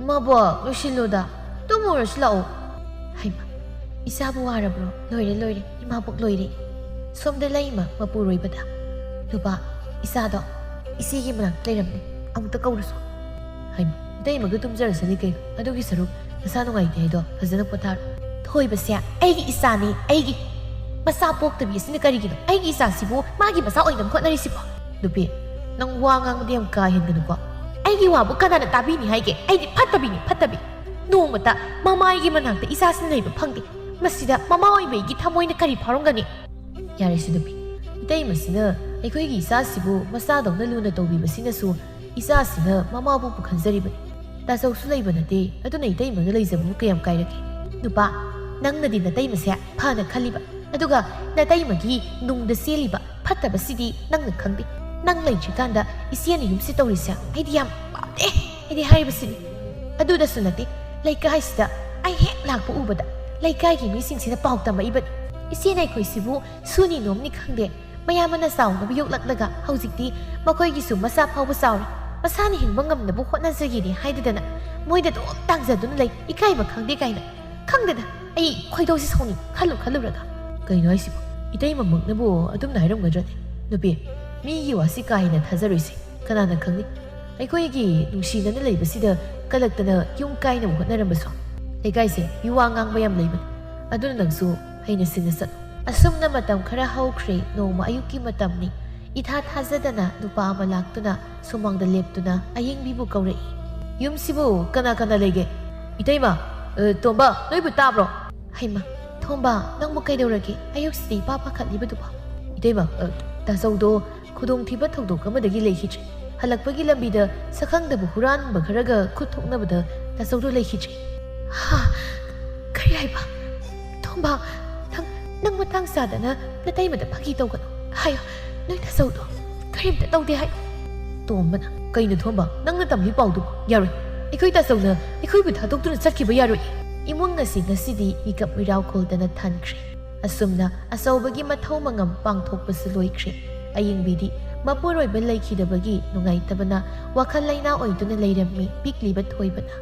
"ꯃꯕꯣꯛ, ꯂꯣꯏꯁꯤꯜꯂꯨꯗ, ꯇꯨꯝꯃꯨꯔꯁꯤ ꯂꯥꯛꯑꯣ꯫" ꯍꯩꯃ, ꯏꯆꯥꯕꯨ ꯋꯥꯔꯕ꯭ꯔꯣ? ꯂꯣꯏꯔꯦ, ꯂꯣꯏꯔꯦ, ꯏꯃꯥꯕꯣꯛ ꯂꯣꯏꯔꯦ꯫ ꯁꯣꯝꯗ ꯂꯩꯃ ꯃꯄꯨꯔꯣꯏꯕꯗ, "ꯅꯨꯄꯥ, ꯏꯆꯥꯗꯣ ꯏꯆꯦꯒꯤ ꯃꯅꯥꯛꯇ ꯂꯩꯔꯝꯂꯦ, ꯑꯃꯨꯛꯇ ꯀꯧꯔꯨꯁꯣ꯫" ꯍꯩꯃ, ꯏꯇꯩꯃꯒ ꯇꯨꯝꯖꯔꯁꯅꯤ ꯀꯩꯅꯣ, ꯑꯗꯨꯒꯤ ꯁꯔꯨꯛ ꯅꯁꯥ ꯅꯨꯡꯉꯥꯏꯇꯦ ꯍꯥꯏꯗꯣ ꯐꯖꯅ ꯄꯣꯊꯥꯔꯣ꯫ ꯊꯣꯏꯕꯁꯦ ꯑꯩꯒꯤ ꯏꯆꯥꯅꯤ, ꯑꯩꯒꯤ꯫ ꯃꯆꯥ ꯄꯣꯛꯇꯕꯤ ꯑꯁꯤꯅ ꯀꯔꯤꯒꯤꯅꯣ ꯑꯩꯒꯤ ꯏꯆꯥꯁꯤꯕꯨ ꯃꯥꯒꯤ ꯃꯆꯥ ꯑꯣꯏꯅꯕ ꯍꯣꯠꯅꯔꯤꯁꯤꯕꯣ? ꯅꯨꯄꯤ, ꯅꯪ ꯋꯥ ꯉꯥꯡꯕꯗꯤ ꯌꯥꯝ ꯀꯥ ꯍꯦꯟꯒꯅꯨꯀꯣ꯫ ꯑꯩꯒꯤ ꯋꯥꯕꯨ ꯀꯅꯥꯅ ꯇꯥꯕꯤꯅꯤ ꯍꯥꯏꯒꯦ? ꯑꯩꯗꯤ ꯐꯠꯇꯕꯤꯅꯤ, ꯐꯠꯇꯕꯤ꯫ ꯅꯣꯡꯃꯇ ꯃꯃꯥꯒꯤ ꯃꯅꯥꯛꯇ ꯏꯆꯥꯁꯤꯅ ꯂꯩꯕ ꯐꯪꯗꯦ꯫ ꯃꯁꯤꯗ ꯃꯃꯥ ꯑꯣꯏꯕ ꯑꯩꯒꯤ ꯊꯃꯣꯏꯅ ꯀꯔꯤ ꯐꯥꯎꯔꯝꯒꯅꯤ? ꯌꯥꯔꯦꯁꯦ ꯅꯨꯄꯤ, ꯏꯇꯩꯃꯁꯤꯅ ꯑꯩꯈꯣꯏꯒꯤ ꯏꯆꯥꯁꯤꯕꯨ ꯃꯆꯥꯗꯧꯅ ꯂꯨꯅ ꯇꯧꯕꯤꯕꯁꯤꯅꯁꯨ ꯏꯆꯥꯁꯤꯅ ꯃꯃꯥꯕꯨ ꯄꯨꯈꯟꯖꯔꯤꯕꯅꯤ꯫ ꯇꯥꯆꯧꯁꯨ ꯂꯩꯕ ꯅꯠꯇꯦ, ꯑꯗꯨꯅ ꯏꯇꯩꯃꯒ ꯂꯩꯖꯕꯕꯨ ꯀꯌꯥꯝ ꯀꯥꯏꯔꯒꯦ? ꯅꯨꯄꯥ, ꯅꯪꯅꯗꯤ ꯅꯇꯩꯃꯁꯦ ꯐꯅ ꯈꯜꯂꯤꯕ, ꯑꯗꯨꯒ ꯅꯇꯩꯃꯒꯤ ꯅꯨꯡꯗ ꯆꯦꯜꯂꯤꯕ ꯐꯠꯇꯕꯁꯤꯗꯤ ꯅꯪꯅ ꯈꯪꯗꯦ꯫ ꯅꯪ ꯂꯩꯇ꯭ꯔꯤꯀꯥꯟꯗ ꯏꯆꯦꯅ ꯌꯨꯝꯁꯤ ꯇꯧꯔꯤꯁꯦ ꯑꯩꯗꯤ ꯌꯥꯝ ꯄꯥꯝꯗꯦ꯫ ꯑꯩꯗꯤ ꯍꯥꯏꯔꯤꯕꯁꯤꯅꯤ꯫ ꯑꯗꯨꯗꯁꯨ ꯅꯠꯇꯦ, ꯂꯩꯀꯥꯏꯁꯤꯗ ꯑꯩ ꯍꯦꯛ ꯂꯥꯛꯄ ꯎꯕꯗ ꯂꯩꯀꯥꯏꯒꯤ ꯃꯤꯁꯤꯡꯁꯤꯅ ꯄꯥꯎ ꯇꯝꯃꯛꯏꯕꯅꯤ꯫ ꯏꯆꯦꯅ ꯑꯩꯈꯣꯏꯁꯤꯕꯨ ꯁꯨꯅꯤ ꯅꯣꯝꯅꯤ ꯈꯪꯗꯦ, ꯃꯌꯥꯝ ꯑꯃꯅ ꯆꯥꯎꯅꯕ ꯌꯣꯛꯂꯛꯂꯒ ꯍꯧꯖꯤꯛꯇꯤ ꯃꯈꯣꯏꯒꯤꯁꯨ ꯃꯆꯥ ꯐꯥꯎꯕ ꯆꯥꯎꯔꯦ, ꯃꯁꯥꯅ ꯍꯤꯡꯕ ꯉꯝꯅꯕ ꯍꯣꯠꯅꯖꯒꯦꯅꯦ ꯍꯥꯏꯗꯗꯅ ꯃꯣꯏꯗ ꯑꯗꯨꯝ ꯇꯥꯡꯖꯗꯨꯅ ꯂꯩ, ꯏꯀꯥꯏꯕ ꯈꯪꯗꯦ ꯀꯥꯏꯅ꯫ ꯈꯪꯗꯦꯗ, ꯑꯩ ꯈꯣꯏꯗꯧꯁꯤ ꯁꯥꯎꯅꯤꯡ ꯈꯜꯂꯨ ꯈꯜꯂꯨꯔꯒ꯫ ꯀꯩꯅꯣ ꯍꯥꯏꯁꯤꯕꯣ? ꯏꯇꯩꯃꯃꯛꯅꯕꯨ ꯑꯗꯨꯝꯅ ꯍꯥꯏꯔꯝꯒꯗ꯭ꯔꯅꯦ? ꯅꯨꯄꯤ, ꯃꯤꯒꯤ ꯋꯥꯁꯤ ꯀꯥ ꯍꯦꯟꯅ ꯊꯥꯖꯔꯣꯏꯁꯦ꯫ ꯀꯅꯥꯅ ꯈꯪꯅꯤ? ꯑꯩꯈꯣꯏꯒꯤ ꯅꯨꯡꯁꯤꯅꯅ ꯂꯩꯕꯁꯤꯗ ꯀꯂꯛꯇꯅ ꯌꯨꯝ ꯀꯥꯏꯅꯕ ꯍꯣꯠꯅꯔꯝꯕꯁꯨ꯫ ꯂꯩꯀꯥꯏꯁꯦ ꯃꯤꯋꯥ ꯉꯥꯡꯕ ꯌꯥꯝ ꯂꯩꯕꯅꯤ꯫ ꯑꯗꯨꯅ ꯅꯪꯁꯨ ꯍꯩꯅ ꯁꯤꯡꯅ ꯆꯠꯂꯨ꯫ ꯑꯁꯨꯝꯅ ꯃꯇꯝ ꯈꯔ ꯍꯧꯈ꯭ꯔꯦ꯫ ꯅꯣꯡꯃ ꯑꯌꯨꯛꯀꯤ ꯃꯇꯝꯅꯤ꯫ ꯏꯊꯥ ꯊꯥꯖꯗꯅ ꯅꯨꯄꯥ ꯑꯃ ꯂꯥꯛꯇꯨꯅ ꯁꯨꯃꯥꯡꯗ ꯂꯦꯞꯇꯨꯅ ꯑꯌꯤꯡꯕꯤꯕꯨ ꯀꯧꯔꯛꯏ꯫ "ꯌꯨꯝꯁꯤꯕꯨ ꯀꯅꯥ ꯀꯅꯥ ꯂꯩꯒꯦ?" "ꯏꯇꯩꯃ, ꯑ, ꯇꯣꯝꯕ, ꯅꯣꯏꯕꯨ ꯇꯥꯕ꯭ꯔꯣ?" "ꯍꯩꯃ, ꯊꯣꯝꯕ, ꯅꯪꯕꯨ ꯀꯩꯗꯧꯔꯒꯦ? ꯑꯌꯨꯛꯁꯤꯗ ꯏꯄꯥ ꯄꯥꯈꯠꯂꯤꯕꯗꯨꯕꯣ?" "ꯏꯇꯩꯃ, ꯑ, ꯇꯥꯆꯧꯗꯣ ꯈꯨꯗꯣꯡꯊꯤꯕ ꯊꯧꯗꯣꯛ ꯑꯃꯗꯒꯤ ꯂꯩꯈꯤꯗ꯭ꯔꯦ꯫ ꯍꯜꯂꯛꯄꯒꯤ ꯂꯝꯕꯤꯗ ꯁꯛꯈꯪꯗꯕ ꯍꯨꯔꯥꯟꯕ ꯈꯔꯒ ꯈꯨꯠ ꯊꯣꯛꯅꯕꯗ ꯇꯥꯆꯧꯗꯣ ꯂꯩꯈꯤꯗ꯭ꯔꯦ꯫" "ꯍꯥ? ꯀꯔꯤ ꯍꯥꯏꯕ? ꯊꯣꯝꯕ, ꯅꯪ, ꯅꯪ ꯃꯇꯥꯡ ꯆꯥꯗꯅ ꯅꯇꯩꯃꯗ ꯐꯥꯒꯤ ꯇꯧꯒꯅꯨ꯫ ꯍꯥꯏꯌꯣ, ꯅꯣꯏ ꯇꯥꯆꯧꯗꯣ ꯀꯔꯤꯝꯇ ꯇꯧꯗꯦ ꯍꯥꯏ꯫" ꯇꯣꯝꯕꯅ, "ꯀꯩꯅꯣ ꯊꯣꯝꯕ, ꯅꯪꯅ ꯇꯝꯂꯤ ꯄꯥꯎꯗꯨꯕꯨ? ꯌꯥꯔꯣꯏ꯫ ꯑꯩꯈꯣꯏ ꯇꯥꯆꯧꯅ ꯑꯩꯈꯣꯏꯕꯨ ꯊꯥꯗꯣꯛꯇꯨꯅ ꯆꯠꯈꯤꯕ ꯌꯥꯔꯣꯏ꯫" ꯏꯃꯨꯡ ꯑꯁꯤ ꯉꯁꯤꯗꯤ ꯃꯤꯀꯞ ꯃꯤꯔꯥꯎ ꯈꯣꯜꯗꯅ ꯊꯟꯈ꯭ꯔꯦ꯫ ꯑꯁꯨꯝꯅ ꯑꯆꯧꯕꯒꯤ ꯃꯊꯧ ꯃꯉꯝ ꯄꯥꯡꯊꯣꯛꯄꯁꯨ ꯂꯣꯏꯈ꯭ꯔꯦ꯫ ꯑꯌꯤꯡꯕꯤꯗꯤ ꯃꯄꯨꯔꯣꯏꯕ ꯂꯩꯈꯤꯗꯕꯒꯤ ꯅꯨꯡꯉꯥꯏꯇꯕꯅ ꯋꯥꯈꯜ ꯂꯩꯅꯥ ꯑꯣꯏꯗꯨꯅ ꯂꯩꯔꯝꯃꯤ ꯄꯤꯛꯂꯤꯕ ꯊꯣꯏꯕꯅ꯫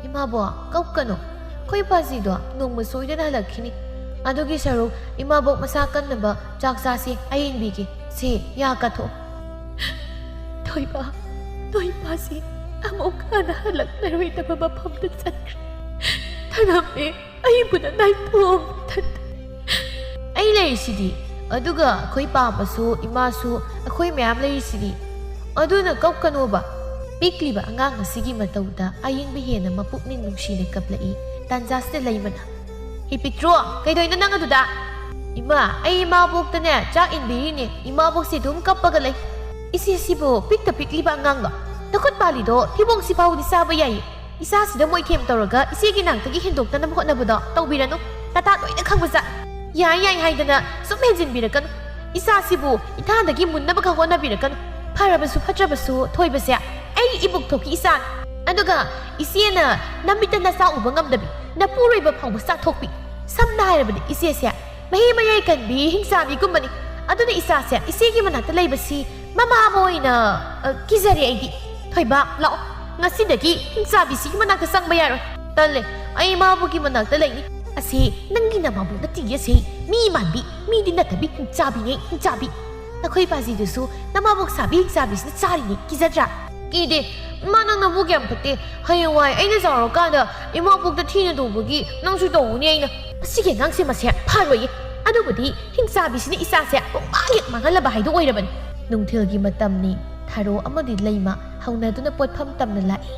"ꯏꯃꯥꯕꯣꯛ, ꯀꯞꯀꯅꯨ꯫ ꯑꯩꯈꯣꯏ ꯄꯥꯖꯤꯗꯣ ꯅꯣꯡꯃ ꯁꯣꯏꯗꯅ ꯍꯜꯂꯛꯈꯤꯅꯤ꯫ ꯑꯗꯨꯒꯤ ꯁꯔꯨꯛ ꯏꯃꯥꯕꯣꯛ ꯃꯁꯥ ꯀꯟꯅꯕ ꯆꯥꯛ ꯆꯥꯁꯤ, ꯑꯌꯤꯡꯕꯤꯒꯦ꯫ ꯁꯦ, ꯌꯥ ꯀꯥꯊꯣꯛꯑꯣ꯫" "ꯊꯣꯏꯕ, ꯅꯣꯏ ꯄꯥꯁꯤ ꯑꯃꯨꯛ ꯍꯟꯅ ꯍꯜꯂꯛꯂꯔꯣꯏꯗꯕ ꯃꯐꯝꯗ ꯆꯠꯈ꯭ꯔꯦ꯫ ꯊꯅꯝꯃꯦ, ꯑꯩꯕꯨꯅ ꯅꯥꯏꯇꯣꯝ ꯏꯊꯟꯇ꯫ ꯑꯩ ꯂꯩꯔꯤꯁꯤꯗꯤ, ꯑꯗꯨꯒ ꯑꯩꯈꯣꯏ ꯄꯥꯝꯃꯁꯨ ꯏꯃꯥꯁꯨ ꯑꯩꯈꯣꯏ ꯃꯌꯥꯝ ꯂꯩꯔꯤꯁꯤꯗꯤ꯫ ꯑꯗꯨꯅ ꯀꯞꯀꯅꯣꯕ꯫" ꯄꯤꯛꯂꯤꯕ ꯑꯉꯥꯡ ꯑꯁꯤꯒꯤ ꯃꯇꯧꯗ ꯑꯌꯤꯡꯕ ꯍꯦꯟꯅ ꯃꯄꯨꯛꯅꯤꯡ ꯅꯨꯡꯁꯤꯅ ꯀꯞꯂꯛꯏ꯫ ꯇꯥꯟꯖꯥꯁꯤꯗ ꯂꯩꯃꯅ, "ꯍꯦ ꯄꯤꯛꯇ꯭ꯔꯨ, ꯀꯩꯗꯧꯏꯅꯣ ꯅꯪ ꯑꯗꯨꯗ?" "ꯏꯃꯥ, ꯑꯩ ꯏꯃꯥꯕꯣꯛꯇꯅꯦ ꯆꯥꯛ ꯏꯟꯕꯤꯔꯤꯅꯦ꯫ ꯏꯃꯥꯕꯣꯛꯁꯦ ꯑꯗꯨꯝ ꯀꯞꯄꯒ ꯂꯩ꯫" "ꯏꯆꯦ, ꯁꯤꯕꯨ ꯄꯤꯛꯇ ꯄꯤꯛꯂꯤꯕ ꯑꯉꯥꯡꯂꯣ? ꯅꯈꯨꯠ ꯄꯥꯜꯂꯤꯗꯣ ꯊꯤꯕꯣꯡꯁꯤ ꯐꯥꯎꯗꯤ ꯆꯥꯕ ꯌꯥꯏꯌꯦ꯫ ꯏꯆꯥꯁꯤꯗ ꯃꯣꯏꯊꯦꯝ ꯇꯧꯔꯒ ꯏꯆꯦꯒꯤ ꯅꯥꯛꯇꯒꯤ ꯍꯦꯟꯗꯣꯛꯇꯅꯕ ꯍꯣꯠꯅꯕꯗꯣ ꯇꯧꯕꯤꯔꯅꯨ꯫ ꯇꯥꯇꯥ ꯂꯣꯏꯅ ꯈꯪꯕꯖꯥꯠ꯫ ꯌꯥꯏ ꯌꯥꯏ ꯍꯥꯏꯗꯅ ꯁꯨꯝ ꯍꯦꯟꯖꯤꯟꯕꯤꯔꯛꯀꯅꯨ꯫ ꯏꯆꯥꯁꯤꯕꯨ ꯏꯊꯥꯗꯒꯤ ꯃꯨꯟꯅꯕꯒ ꯍꯣꯠꯅꯕꯤꯔꯛꯀꯅꯨ꯫ ꯐꯔꯕꯁꯨ ꯐꯠꯇ꯭ꯔꯕꯁꯨ ꯊꯣꯏꯕꯁꯦ ꯑꯩꯒꯤ ꯏꯕꯨꯛ ꯊꯣꯛꯀꯤ ꯏꯆꯥꯅꯤ꯫ ꯑꯗꯨꯒ ꯏꯆꯦꯅ ꯅꯃꯤꯠꯇ ꯅꯆꯥ ꯎꯕ ꯉꯝꯗꯕꯤ, ꯅꯄꯨꯔꯣꯏꯕ ꯐꯥꯎꯕ ꯆꯥꯊꯣꯛꯄꯤ꯫ ꯁꯝꯅ ꯍꯥꯏꯔꯕꯗ ꯏꯆꯦꯁꯦ ꯃꯍꯤ ꯃꯌꯥꯏ ꯀꯟꯕꯤ ꯍꯤꯡꯆꯥꯕꯤꯒꯨꯝꯕꯅꯤ꯫ ꯑꯗꯨꯅ ꯏꯆꯥꯁꯦ ꯏꯆꯦꯒꯤ ꯃꯅꯥꯛꯇ ꯂꯩꯕꯁꯤ ꯃꯃꯥ ꯑꯃ ꯑꯣꯏꯅ, ꯑ, ꯀꯤꯖꯔꯦ ꯑꯩꯗꯤ꯫ ꯊꯣꯏꯕ, ꯂꯥꯛꯑꯣ꯫ ꯉꯁꯤꯗꯒꯤ ꯍꯤꯡꯆꯥꯕꯤꯁꯤꯒꯤ ꯃꯅꯥꯛꯇ ꯆꯪꯕ ꯌꯥꯔꯣꯏ꯫ ꯇꯜꯂꯦ, ꯑꯩ ꯃꯥꯕꯨꯒꯤ ꯃꯅꯥꯛꯇ ꯂꯩꯅꯤ꯫ ꯑꯁꯤ ꯅꯪꯒꯤ ꯅꯃꯥꯕꯣꯛ ꯅꯠꯇꯤꯌꯦ, ꯑꯁꯤ ꯃꯤ ꯃꯥꯟꯕꯤ, ꯃꯤꯗꯤ ꯅꯠꯇꯕꯤ ꯍꯤꯡꯆꯥꯕꯤꯅꯦ, ꯍꯤꯡꯆꯥꯕꯤ꯫ ꯅꯈꯣꯏ ꯄꯥꯖꯤꯗꯨꯁꯨ ꯅꯃꯥꯕꯣꯛ ꯁꯥꯕꯤ ꯍꯤꯡꯆꯥꯕꯤꯁꯤꯅ ꯆꯥꯔꯤꯅꯦ, ꯀꯤꯖꯗ꯭ꯔꯥ? ꯀꯤꯗꯦ, ꯃꯥ ꯅꯪ ꯅꯕꯨꯛ ꯌꯥꯝ ꯐꯠꯇꯦ꯫ ꯍꯌꯦꯡꯋꯥꯏ ꯑꯩꯅ ꯆꯥꯎꯔꯀꯥꯟꯗ ꯏꯃꯥꯕꯣꯛꯇ ꯊꯤꯅ ꯇꯧꯕꯒꯤ ꯅꯪꯁꯨ ꯇꯧꯅꯤ ꯑꯩꯅ꯫ ꯃꯁꯤꯒꯤ ꯑꯉꯥꯡꯁꯦ ꯃꯁꯦ ꯐꯔꯣꯏꯌꯦ꯫ ꯑꯗꯨꯕꯨꯗꯤ ꯍꯤꯡꯆꯥꯕꯤꯁꯤꯅ ꯏꯆꯥꯁꯦ ꯄꯨꯡꯃꯥꯡ ꯍꯦꯛ ꯃꯥꯡꯍꯜꯂꯕ ꯍꯥꯏꯗꯣ ꯑꯣꯏꯔꯕꯅꯤ꯫ ꯅꯨꯡꯊꯤꯜꯒꯤ ꯃꯇꯝꯅꯤ꯫ ꯊꯔꯣ ꯑꯃꯗꯤ ꯂꯩꯃ ꯍꯧꯅꯗꯨꯅ ꯄꯣꯠꯐꯝ ꯇꯝꯅ ꯂꯥꯛꯏ꯫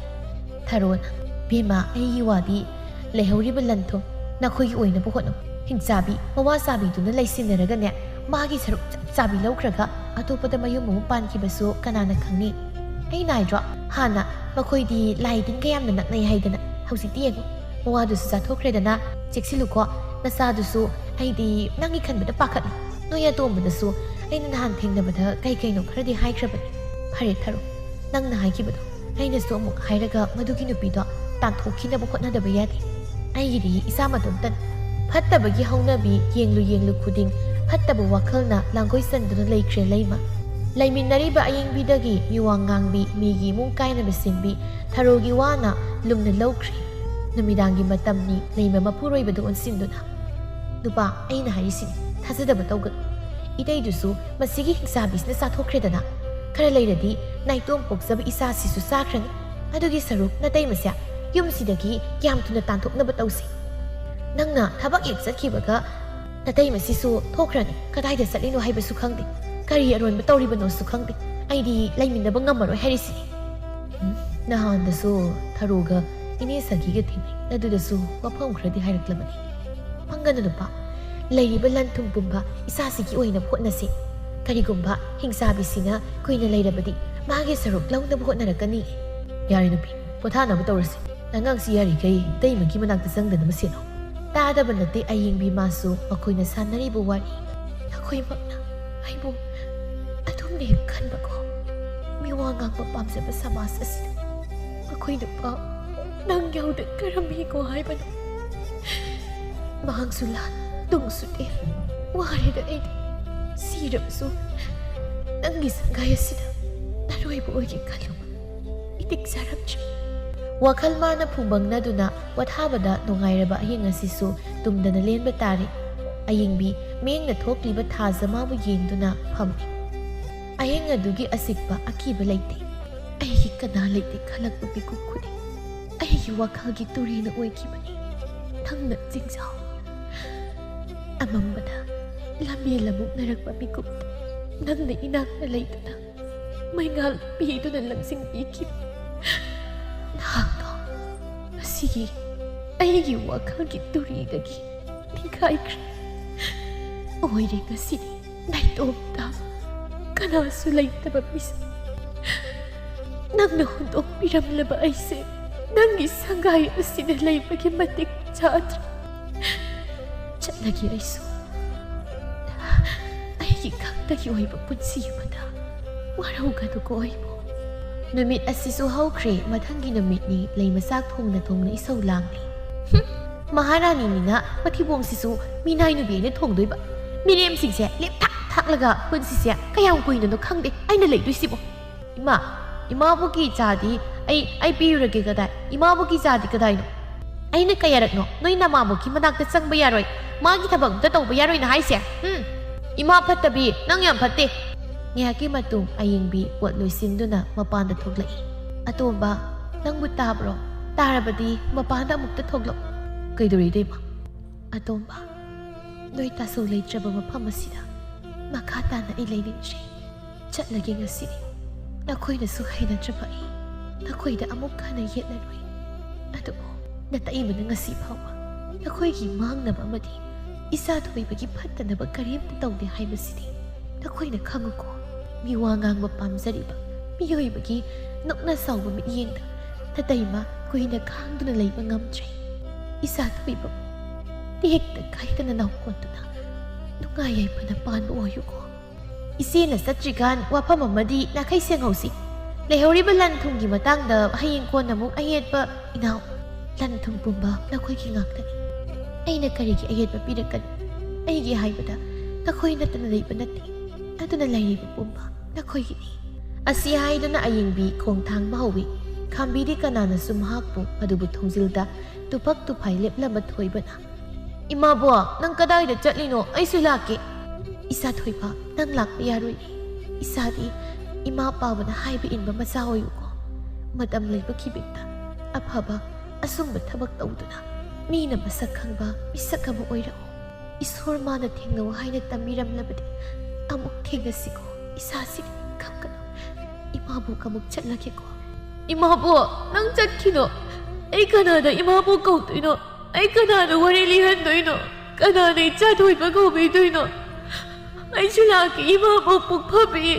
ꯊꯔꯣꯅ, "ꯕꯦꯝꯃ, ꯑꯩꯒꯤ ꯋꯥꯗꯤ ꯂꯩꯍꯧꯔꯤꯕ ꯂꯟ ꯊꯨꯝ ꯅꯈꯣꯏꯒꯤ ꯑꯣꯏꯅꯕ ꯍꯣꯠꯅꯧ꯫ ꯍꯤꯡꯆꯥꯕꯤ, ꯃꯋꯥ ꯆꯥꯕꯤꯗꯨꯅ ꯂꯩꯁꯤꯟꯅꯔꯒꯅꯦ, ꯃꯥꯒꯤ ꯁꯔꯨꯛ ꯆꯞ ꯆꯥꯕꯤ ꯂꯧꯈ꯭ꯔꯒ ꯑꯇꯣꯞꯄꯗ ꯃꯌꯨꯝ ꯑꯃ ꯄꯥꯟꯈꯤꯕꯁꯨ ꯀꯅꯥꯅ ꯈꯪꯅꯤ?" ꯑꯩꯅ ꯍꯥꯏꯗ꯭ꯔꯣ, ꯍꯥꯟꯅ ꯃꯈꯣꯏꯗꯤ ꯂꯥꯏ ꯇꯤꯟꯒ ꯌꯥꯝꯅ ꯅꯛꯅꯩ ꯍꯥꯏꯗꯅ꯫ ꯍꯧꯖꯤꯛꯇꯤ ꯌꯦꯡꯉꯨ, ꯃꯋꯥꯗꯨꯁꯨ ꯆꯥꯊꯣꯛꯈ꯭ꯔꯦꯗꯅ꯫ ꯆꯦꯛꯁꯤꯜꯂꯨꯀꯣ, ꯅꯆꯥꯗꯨꯁꯨ꯫ ꯑꯩꯗꯤ ꯅꯪꯒꯤ ꯈꯟꯕꯗ ꯄꯥꯈꯠꯂꯤ꯫ ꯅꯣꯏ ꯑꯇꯣꯝꯕꯗꯁꯨ ꯑꯩꯅ ꯅꯍꯥꯟ ꯊꯦꯡꯅꯕꯗ ꯀꯩ ꯀꯩꯅꯣ ꯈꯔꯗꯤ ꯍꯥꯏꯈ꯭ꯔꯕꯅꯤ꯫ ꯐꯔꯦ ꯊꯔꯣ, ꯅꯪꯅ ꯍꯥꯏꯈꯤꯕꯗꯣ ꯑꯩꯅꯁꯨ ꯑꯃꯨꯛ ꯍꯥꯏꯔꯒ ꯃꯗꯨꯒꯤ ꯅꯨꯄꯤꯗꯣ ꯇꯥꯟꯊꯣꯛꯈꯤꯅꯕ ꯍꯣꯠꯅꯗꯕ ꯌꯥꯗꯦ꯫ ꯑꯩꯒꯤꯗꯤ ꯏꯆꯥ ꯃꯇꯣꯝꯇꯅꯤ꯫ ꯐꯠꯇꯕꯒꯤ ꯍꯧꯅꯕꯤ ꯌꯦꯡꯂꯨ ꯌꯦꯡꯂꯨ ꯈꯨꯗꯤꯡ ꯐꯠꯇꯕ ꯋꯥꯈꯜꯅ ꯂꯥꯡꯒꯣꯏ ꯆꯟꯗꯨꯅ ꯂꯩꯈ꯭ꯔꯦ ꯂꯩꯃ꯫ ꯂꯩꯃꯤꯟꯅꯔꯤꯕ ꯑꯌꯤꯡꯕꯤꯗꯒꯤ ꯃꯤꯋꯥ ꯉꯥꯡꯕꯤ, ꯃꯤꯒꯤ ꯏꯃꯨꯡ ꯀꯥꯏꯅꯕ ꯁꯤꯟꯕꯤ ꯊꯔꯣꯒꯤ ꯋꯥꯅ ꯂꯨꯝꯅ ꯂꯧꯈ꯭ꯔꯦ꯫ ꯅꯨꯃꯤꯗꯥꯡꯒꯤ ꯃꯇꯝꯅꯤ, ꯂꯩꯃ ꯃꯄꯨꯔꯣꯏꯕꯗ ꯑꯣꯟꯁꯤꯟꯗꯨꯅ, "ꯅꯨꯄꯥ, ꯑꯩꯅ ꯍꯥꯏꯔꯤꯁꯤꯅꯤ, ꯊꯥꯖꯗꯕ ꯇꯧꯒꯅꯨ꯫ ꯏꯇꯩꯗꯨꯁꯨ ꯃꯁꯤꯒꯤ ꯍꯤꯡꯆꯥꯕꯤꯁꯤꯅ ꯆꯥꯊꯣꯛꯈ꯭ꯔꯦꯗꯅ꯫ ꯈꯔ ꯂꯩꯔꯗꯤ ꯅꯥꯏꯇꯣꯝ ꯄꯣꯛꯆꯕ ꯏꯆꯥꯁꯤꯁꯨ ꯆꯥꯈ꯭ꯔꯅꯤ꯫ ꯑꯗꯨꯒꯤ ꯁꯔꯨꯛ ꯅꯇꯩꯃꯁꯦ ꯌꯨꯝꯁꯤꯗꯒꯤ ꯀꯌꯥꯝ ꯊꯨꯅ ꯇꯥꯟꯊꯣꯛꯅꯕ ꯇꯧꯁꯤ꯫ ꯅꯪꯅ ꯊꯕꯛ ꯍꯦꯛ ꯆꯠꯈꯤꯕꯒ ꯅꯇꯩꯃꯁꯤꯁꯨ ꯊꯣꯛꯈ꯭ꯔꯅꯤ꯫ ꯀꯗꯥꯏꯗ ꯆꯠꯂꯤꯅꯣ ꯍꯥꯏꯕꯁꯨ ꯈꯪꯗꯦ꯫ ꯀꯔꯤ ꯑꯔꯣꯟꯕ ꯇꯧꯔꯤꯕꯅꯣꯁꯨ ꯈꯪꯗꯦ꯫ ꯑꯩꯗꯤ ꯂꯩꯃꯤꯟꯅꯕ ꯉꯝꯃꯔꯣꯏ ꯍꯥꯏꯔꯤꯁꯤꯅꯤ꯫" ꯎꯝ, ꯅꯍꯥꯟꯗꯁꯨ ꯊꯔꯣꯒ ꯏꯅꯦ ꯁꯈꯤꯒ ꯊꯦꯡꯅꯩ꯫ ꯑꯗꯨꯗꯁꯨ ꯋꯥꯐꯝ ꯈꯔꯗꯤ ꯍꯥꯏꯔꯛꯂꯕꯅꯤ꯫ "ꯄꯪꯒꯅꯨ ꯅꯨꯄꯥ, ꯂꯩꯔꯤꯕ ꯂꯟ ꯊꯨꯝ ꯄꯨꯝꯕ ꯏꯆꯥꯁꯤꯒꯤ ꯑꯣꯏꯅ ꯍꯣꯠꯅꯁꯤ꯫ ꯀꯔꯤꯒꯨꯝꯕ ꯍꯤꯡꯆꯥꯕꯤꯁꯤꯅ ꯀꯨꯏꯅ ꯂꯩꯔꯕꯗꯤ ꯃꯥꯒꯤ ꯁꯔꯨꯛ ꯂꯧꯅꯕ ꯍꯣꯠꯅꯔꯛꯀꯅꯤ꯫ ꯌꯥꯔꯦ ꯅꯨꯄꯤ, ꯄꯣꯊꯥꯅꯕ ꯇꯧꯔꯁꯤ꯫ ꯑꯉꯥꯡꯁꯤ ꯌꯥꯔꯤꯈꯩ ꯏꯇꯩꯃꯒꯤ ꯃꯅꯥꯛꯇ ꯆꯪꯗꯅꯕ ꯁꯦꯟꯅꯧ꯫ ꯇꯥꯗꯕ ꯅꯠꯇꯦ ꯑꯌꯤꯡꯕꯤ ꯃꯥꯁꯨ ꯃꯈꯣꯏꯅ ꯁꯥꯟꯅꯔꯤꯕ ꯋꯥꯔꯤ꯫ ꯅꯈꯣꯏꯃꯛꯅ ꯑꯩꯕꯨ ꯑꯗꯨꯝꯅ ꯍꯦꯛ ꯈꯟꯕꯀꯣ꯫ ꯃꯤꯋꯥ ꯉꯥꯡꯕ ꯄꯥꯝꯖꯕ ꯁꯃꯥꯖ ꯑꯁꯤꯗ ꯃꯈꯣꯏ ꯅꯨꯄꯥ ꯅꯪ ꯌꯥꯎꯗ ꯀꯔꯝ ꯍꯤꯡꯉꯣ ꯍꯥꯏꯕꯅꯣ? ꯃꯥꯡꯁꯨ ꯂꯥꯟ, ꯇꯨꯡꯁꯨ ꯇꯦꯟ꯫ ꯋꯥꯔꯦꯗ ꯑꯩꯗꯤ꯫ ꯁꯤꯔꯕꯁꯨ ꯅꯪꯒꯤ ꯁꯪꯒꯥꯏ ꯑꯁꯤꯗ ꯑꯔꯣꯏꯕ ꯑꯣꯏꯒꯦ ꯈꯜꯂꯨꯕ ꯏꯇꯤꯛ ꯆꯥꯔꯝꯗ꯭ꯔꯦ꯫ ꯋꯥꯈꯜ ꯃꯥꯅ ꯐꯨꯝꯕꯪꯅꯗꯨꯅ ꯄꯣꯊꯥꯕꯗ ꯅꯨꯡꯉꯥꯏꯔꯕ ꯑꯍꯤꯡ ꯑꯁꯤꯁꯨ ꯇꯨꯝꯗꯅ ꯂꯦꯟꯕ ꯇꯥꯔꯦ꯫ ꯑꯌꯤꯡꯕꯤ ꯃꯤꯡꯅ ꯊꯣꯛꯂꯤꯕ ꯊꯥꯖ ꯃꯥꯕꯨ ꯌꯦꯡꯗꯨꯅ ꯐꯝꯃꯤ꯫ ꯑꯍꯤꯡ ꯑꯗꯨꯒꯤ ꯑꯁꯤꯛꯄ ꯑꯀꯤꯕ ꯂꯩꯇꯦ꯫ ꯑꯩꯒꯤ ꯀꯅꯥ ꯂꯩꯇꯦ ꯈꯜꯂꯛꯄ ꯃꯤꯀꯨꯞ ꯈꯨꯗꯤꯡ ꯑꯩꯒꯤ ꯋꯥꯈꯜꯒꯤ ꯇꯨꯔꯦꯜꯅ ꯑꯣꯏꯈꯤꯕꯅꯤ꯫ ꯅꯪꯅ ꯆꯤꯡꯖꯥꯎ ꯑꯃꯝꯕꯗ ꯂꯝꯕꯤ ꯂꯃꯨꯛꯅꯔꯛꯄ ꯃꯤꯀꯨꯞꯇ ꯅꯪꯅ ꯏꯅꯥꯛꯇ ꯂꯩꯗꯨꯅ ꯃꯩꯉꯥꯜ ꯄꯤꯗꯨꯅ ꯂꯝꯖꯤꯡꯕꯤꯈꯤꯕ ꯅꯍꯥꯛꯇꯣ ꯉꯁꯤꯒꯤ ꯑꯩꯒꯤ ꯋꯥꯈꯜꯒꯤ ꯇꯨꯔꯤꯗꯒꯤ ꯅꯤꯡꯈꯥꯏꯈ꯭ꯔꯦ꯫ ꯑꯣꯏꯔꯦ ꯉꯁꯤꯗꯤ ꯅꯥꯏꯇꯣꯝ ꯇꯥꯕ ꯀꯅꯥꯁꯨ ꯂꯩꯇꯕ ꯃꯤꯁꯛ꯫ ꯅꯪꯅ ꯍꯨꯟꯗꯣꯛꯄꯤꯔꯝꯂꯕ ꯑꯩꯁꯦ ꯅꯪꯒꯤ ꯁꯪꯒꯥꯏ ꯑꯁꯤꯗ ꯂꯩꯕꯒꯤ ꯃꯇꯤꯛ ꯆꯥꯗ꯭ꯔꯦ꯫ ꯆꯠꯂꯒꯦ ꯑꯩꯁꯨ꯫ ꯑꯩꯒꯤ ꯈꯛꯇꯒꯤ ꯑꯣꯏꯕ ꯄꯨꯟꯁꯤ ꯑꯃꯗ ꯋꯥꯔꯧꯒꯅꯨꯀꯣ ꯑꯩꯕꯨ꯫ ꯅꯨꯃꯤꯠ ꯑꯁꯤꯁꯨ ꯍꯧꯈ꯭ꯔꯦ꯫ ꯃꯊꯪꯒꯤ ꯅꯨꯃꯤꯠꯅꯤ꯫ ꯂꯩ ꯃꯆꯥꯛ ꯊꯣꯡꯅ ꯊꯣꯡꯅ ꯏꯁꯧ ꯂꯥꯡꯂꯤ꯫ ꯍꯨꯝ! ꯃꯍꯥꯔꯥꯅꯤꯅꯤꯅ ꯃꯊꯤꯕꯣꯡꯁꯤꯁꯨ ꯃꯤꯅꯥꯏ ꯅꯨꯄꯤ ꯑꯩꯅ ꯊꯣꯡꯗꯣꯏꯕ꯫ ꯃꯤꯔꯦꯝꯁꯤꯡꯁꯦ ꯂꯦꯞꯊꯥꯛ ꯊꯥꯛꯂꯒ ꯄꯨꯟꯁꯤꯁꯦ ꯀꯌꯥꯝ ꯀꯨꯏꯅꯅꯣ ꯈꯪꯗꯦ ꯑꯩꯅ ꯂꯩꯗꯣꯏꯁꯤꯕꯣ꯫ ꯏꯃꯥ, ꯏꯃꯥꯕꯨ ꯀꯤ ꯆꯥꯗꯤ ꯑꯩ, ꯑꯩ ꯄꯤꯔꯨꯔꯒꯦ ꯀꯗꯥꯏ? ꯏꯃꯥꯕꯨ ꯀꯤ ꯆꯥꯗꯤ ꯀꯗꯥꯏꯅꯣ? ꯑꯩꯅ ꯀꯌꯥꯔꯛꯅꯣ ꯅꯣꯏ ꯅꯃꯥꯕꯣꯛꯀꯤ ꯃꯅꯥꯛꯇ ꯆꯪꯕ ꯌꯥꯔꯣꯏ, ꯃꯥꯒꯤ ꯊꯕꯛ ꯑꯝꯇ ꯇꯧꯕ ꯌꯥꯔꯣꯏꯅ ꯍꯥꯏꯁꯦ? ꯎꯝ? ꯏꯃꯥ ꯐꯠꯇꯕꯤ, ꯅꯪ ꯌꯥꯝ ꯐꯠꯇꯦ꯫ ꯉꯥꯏꯍꯥꯛꯀꯤ ꯃꯇꯨꯡ ꯑꯌꯤꯡꯕꯤ ꯄꯣꯠ ꯂꯣꯏꯁꯤꯟꯗꯨꯅ ꯃꯄꯥꯟꯗ ꯊꯣꯛꯂꯛꯏ꯫ ꯑꯇꯣꯝꯕ, ꯅꯪꯕꯨ ꯇꯥꯕ꯭ꯔꯣ? ꯇꯥꯔꯕꯗꯤ ꯃꯄꯥꯟꯗ ꯑꯃꯨꯛꯇ ꯊꯣꯛꯂꯛꯎ꯫ ꯀꯩꯗꯧꯔꯤꯗꯣ ꯏꯃꯥ? ꯑꯇꯣꯝꯕ, ꯅꯣꯏ ꯇꯥꯆꯧ ꯂꯩꯇ꯭ꯔꯕ ꯃꯐꯝ ꯑꯁꯤꯗ ꯃꯈꯥ ꯇꯥꯅ ꯑꯩ ꯂꯩꯅꯤꯡꯗ꯭ꯔꯦ꯫ ꯆꯠꯂꯒꯦ ꯉꯁꯤꯗꯤ꯫ ꯅꯈꯣꯏꯅꯁꯨ ꯍꯩꯅꯗ꯭ꯔꯕ ꯑꯩ ꯅꯈꯣꯏꯗ ꯑꯃꯨꯛ ꯍꯟꯅ ꯌꯦꯠꯂꯔꯣꯏ꯫ ꯑꯗꯨꯕꯨ ꯅꯇꯩꯃꯅ ꯉꯁꯤ ꯐꯥꯎꯕ ꯅꯈꯣꯏꯒꯤ ꯃꯥꯡꯅꯕ ꯑꯃꯗꯤ ꯏꯆꯥ ꯊꯣꯏꯕꯒꯤ ꯐꯠꯇꯅꯕ ꯀꯔꯤꯝꯇ ꯇꯧꯗꯦ ꯍꯥꯏꯕꯁꯤꯗꯤ ꯅꯈꯣꯏꯅ ꯈꯪꯉꯨꯀꯣ, ꯃꯤꯋꯥ ꯉꯥꯡꯕ ꯄꯥꯝꯖꯔꯤꯕ ꯃꯤꯑꯣꯏꯕꯒꯤ ꯅꯣꯛꯅ ꯁꯥꯎꯕ ꯃꯤꯠꯌꯦꯡꯗ ꯅꯇꯩꯃ ꯀꯨꯏꯅ ꯈꯥꯡꯗꯨꯅ ꯂꯩꯕ ꯉꯝꯗ꯭ꯔꯦ꯫ ꯏꯆꯥ ꯊꯣꯏꯕ, ꯇꯦꯛꯇ ꯀꯥꯏꯗꯅ ꯅꯥꯎ ꯀꯣꯟꯗꯨꯅ ꯅꯨꯡꯉꯥꯏ ꯌꯥꯏꯐꯅ ꯄꯥꯟꯕ ꯑꯣꯏꯌꯨꯀꯣ꯫ ꯏꯆꯦꯅ ꯆꯠꯇ꯭ꯔꯤꯀꯥꯟ ꯋꯥꯐꯝ ꯑꯃꯗꯤ ꯅꯥꯈꯩ ꯁꯦꯡꯍꯧꯁꯤ꯫ ꯂꯩꯍꯧꯔꯤꯕ ꯂꯟ ꯊꯨꯝꯒꯤ ꯃꯇꯥꯡꯗ ꯍꯌꯦꯡ ꯀꯣꯟꯅ ꯑꯃꯨꯛ ꯑꯌꯦꯠꯄ ꯏꯅꯥꯎ꯫ ꯂꯟ ꯊꯨꯝ ꯄꯨꯝꯕ ꯅꯈꯣꯏꯒꯤ ꯉꯥꯛꯇꯅꯤ꯫ ꯑꯩꯅ ꯀꯔꯤꯒꯤ ꯑꯌꯦꯠꯄ ꯄꯤꯔꯛꯀꯅꯤ? ꯑꯩꯒꯤ ꯍꯥꯏꯕꯗ ꯅꯈꯣꯏ ꯅꯠꯇꯅ ꯂꯩꯕ ꯅꯠꯇꯦ꯫ ꯑꯗꯨꯅ ꯂꯩꯔꯤꯕ ꯄꯨꯝꯕ ꯅꯈꯣꯏꯒꯤꯅꯤ꯫ ꯑꯁꯤ ꯍꯥꯏꯗꯨꯅ ꯑꯌꯤꯡꯕꯤ ꯈꯣꯡ ꯊꯥꯡꯕ ꯍꯧꯏ꯫ ꯈꯥꯝꯕꯤꯗꯤ ꯀꯅꯥꯅꯁꯨ ꯃꯍꯥꯛꯄꯨ꯫ ꯑꯗꯨꯕꯨ ꯊꯣꯡꯖꯤꯜꯗ ꯇꯨꯐꯛ ꯇꯨꯐꯥꯏ ꯂꯦꯞꯂꯝꯕ ꯊꯣꯏꯕꯅ, "ꯏꯃꯥꯕꯣ, ꯅꯪ ꯀꯗꯥꯏꯗ ꯆꯠꯂꯤꯅꯣ? ꯑꯩꯁꯨ ꯂꯥꯛꯀꯦ꯫" "ꯏꯆꯥ ꯊꯣꯏꯕ, ꯅꯪ ꯂꯥꯛꯄ ꯌꯥꯔꯣꯏꯌꯦ꯫ ꯏꯆꯥꯗꯤ ꯏꯃꯥ ꯄꯥꯕꯅ ꯍꯥꯏꯕ ꯏꯟꯕ ꯃꯆꯥ ꯑꯣꯏꯌꯨꯀꯣ꯫ ꯃꯇꯝ ꯂꯩꯕ ꯈꯤꯕꯤꯛꯇ ꯑꯐꯕ ꯑꯆꯨꯝꯕ ꯊꯕꯛ ꯇꯧꯗꯨꯅ ꯃꯤꯅ ꯃꯁꯛ ꯈꯪꯕ ꯃꯤꯁꯛ ꯑꯃ ꯑꯣꯏꯔꯛꯎ꯫ ꯏꯁꯣꯔ ꯃꯥꯅ ꯊꯦꯡꯅꯧ ꯍꯥꯏꯅ ꯇꯝꯕꯤꯔꯝꯂꯕꯗꯤ ꯑꯃꯨꯛ ꯊꯦꯡꯅꯁꯤꯀꯣ꯫ ꯏꯆꯥꯁꯤꯗꯤ ꯈꯪꯒꯅꯨ꯫ ꯏꯃꯥꯕꯣꯛ ꯑꯃꯨꯛ ꯆꯠꯂꯒꯦꯀꯣ꯫" "ꯏꯃꯥꯕꯣꯛ, ꯅꯪ ꯆꯠꯈꯤꯅꯣ꯫ ꯑꯩ ꯀꯅꯥꯗ ꯏꯃꯥꯕꯣꯛ ꯀꯧꯗꯣꯏꯅꯣ? ꯑꯩ ꯀꯅꯥꯗ ꯋꯥꯔꯤ ꯂꯤꯍꯟꯗꯣꯏꯅꯣ? ꯀꯅꯥꯅ ꯏꯆꯥ ꯊꯣꯏꯕ ꯀꯧꯕꯤꯗꯣꯏꯅꯣ? ꯑꯩꯁꯨ ꯂꯥꯛꯀꯦ, ꯏꯃꯥꯕꯣꯛ ꯄꯨꯛ ꯐꯕꯤ꯫"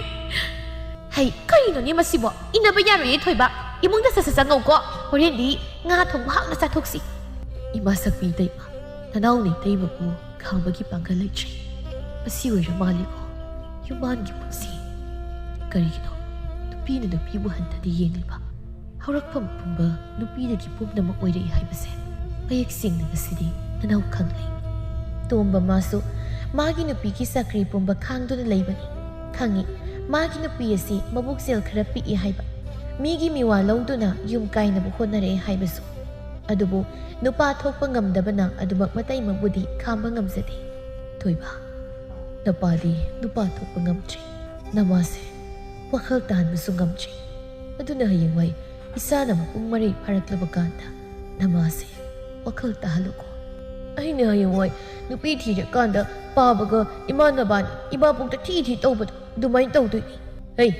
"ꯍꯩ, ꯀꯩꯅꯣꯅꯦ ꯃꯁꯤꯕꯣ? ꯏꯟꯅꯕ ꯌꯥꯔꯣꯏꯌꯦ ꯊꯣꯏꯕ꯫ ꯏꯃꯨꯡꯗ ꯁꯠ ꯁꯠ ꯆꯪꯉꯧꯀꯣ꯫ ꯍꯣꯔꯦꯟꯗꯤ ꯉꯥ ꯊꯣꯡꯕ ꯍꯥꯎꯅ ꯆꯥꯊꯣꯛꯁꯤ꯫" "ꯏꯃꯥ ꯁꯛꯄꯤ ꯏꯇꯩꯃ, ꯅꯅꯥꯎꯅ ꯏꯇꯩꯃꯕꯨ ꯈꯥꯝꯕꯒꯤ ꯄꯥꯡꯒꯜ ꯂꯩꯇ꯭ꯔꯦ꯫ ꯃꯁꯤ ꯑꯣꯏꯔ ꯃꯥꯜꯂꯦꯀꯣ ꯌꯨꯝꯕꯥꯟꯒꯤ ꯄꯨꯟꯁꯤ꯫ ꯀꯔꯤꯒꯤꯅꯣ ꯅꯨꯄꯤꯅ ꯅꯨꯄꯤꯕꯨ ꯍꯟꯊꯅ ꯌꯦꯡꯂꯤꯕ? ꯍꯧꯔꯛꯐꯝ ꯄꯨꯝꯕ ꯅꯨꯄꯤꯗꯒꯤ ꯄꯨꯝꯅꯃꯛ ꯑꯣꯏꯔꯛꯏ ꯍꯥꯏꯕꯁꯦ ꯃꯌꯦꯛ ꯁꯦꯡꯅ ꯉꯁꯤꯗꯤ ꯅꯅꯥꯎ ꯈꯪꯂꯦ꯫" ꯇꯣꯝꯕ ꯃꯥꯁꯨ ꯃꯥꯒꯤ ꯅꯨꯄꯤꯒꯤ ꯆꯀ꯭ꯔꯤ ꯄꯨꯝꯕ ꯈꯥꯡꯗꯨꯅ ꯂꯩꯕꯅꯤ꯫ ꯈꯪꯏ, ꯃꯥꯒꯤ ꯅꯨꯄꯤ ꯑꯁꯤ ꯃꯕꯨꯛꯆꯦꯜ ꯈꯔ ꯄꯤꯛꯏ ꯍꯥꯏꯕ꯫ ꯃꯤꯒꯤ ꯃꯤꯋꯥ ꯂꯧꯗꯨꯅ ꯌꯨꯝ ꯀꯥꯏꯅꯕ ꯍꯣꯠꯅꯔꯛꯑꯦ ꯍꯥꯏꯕꯁꯨ꯫ ꯑꯗꯨꯕꯨ ꯅꯨꯄꯥ ꯊꯣꯛꯄ ꯉꯝꯗꯕꯅ ꯑꯗꯨꯃꯛ ꯃꯇꯩꯃꯕꯨꯗꯤ ꯈꯥꯝꯕ ꯉꯝꯖꯗꯦ꯫ "ꯊꯣꯏꯕ, ꯅꯄꯥꯗꯤ ꯅꯨꯄꯥ ꯊꯣꯛꯄ ꯉꯝꯗ꯭ꯔꯤ꯫ ꯅꯃꯥꯁꯦ ꯋꯥꯈꯜ ꯇꯥꯍꯟꯕꯁꯨ ꯉꯝꯗ꯭ꯔꯤ꯫ ꯑꯗꯨꯅ ꯍꯌꯦꯡꯋꯥꯏ ꯏꯆꯥꯅ ꯃꯄꯨꯡ ꯃꯔꯩ ꯐꯥꯔꯛꯂꯕ ꯀꯥꯟꯗ ꯅꯃꯥꯁꯦ ꯋꯥꯈꯜ ꯇꯥꯍꯜꯂꯨꯀꯣ꯫" "ꯑꯩꯅ ꯍꯌꯦꯡꯋꯥꯏ ꯅꯨꯄꯤ ꯊꯤꯔꯀꯥꯟꯗ ꯄꯥꯕꯒ ꯏꯃꯥ ꯅꯕꯥꯅꯤ ꯏꯃꯥꯕꯣꯛꯇ ꯊꯤ ꯊꯤ ꯇꯧꯕꯗꯣ ꯑꯗꯨꯃꯥꯏꯅ ꯇꯧꯗꯣꯏꯅꯤ꯫" "ꯍꯩ,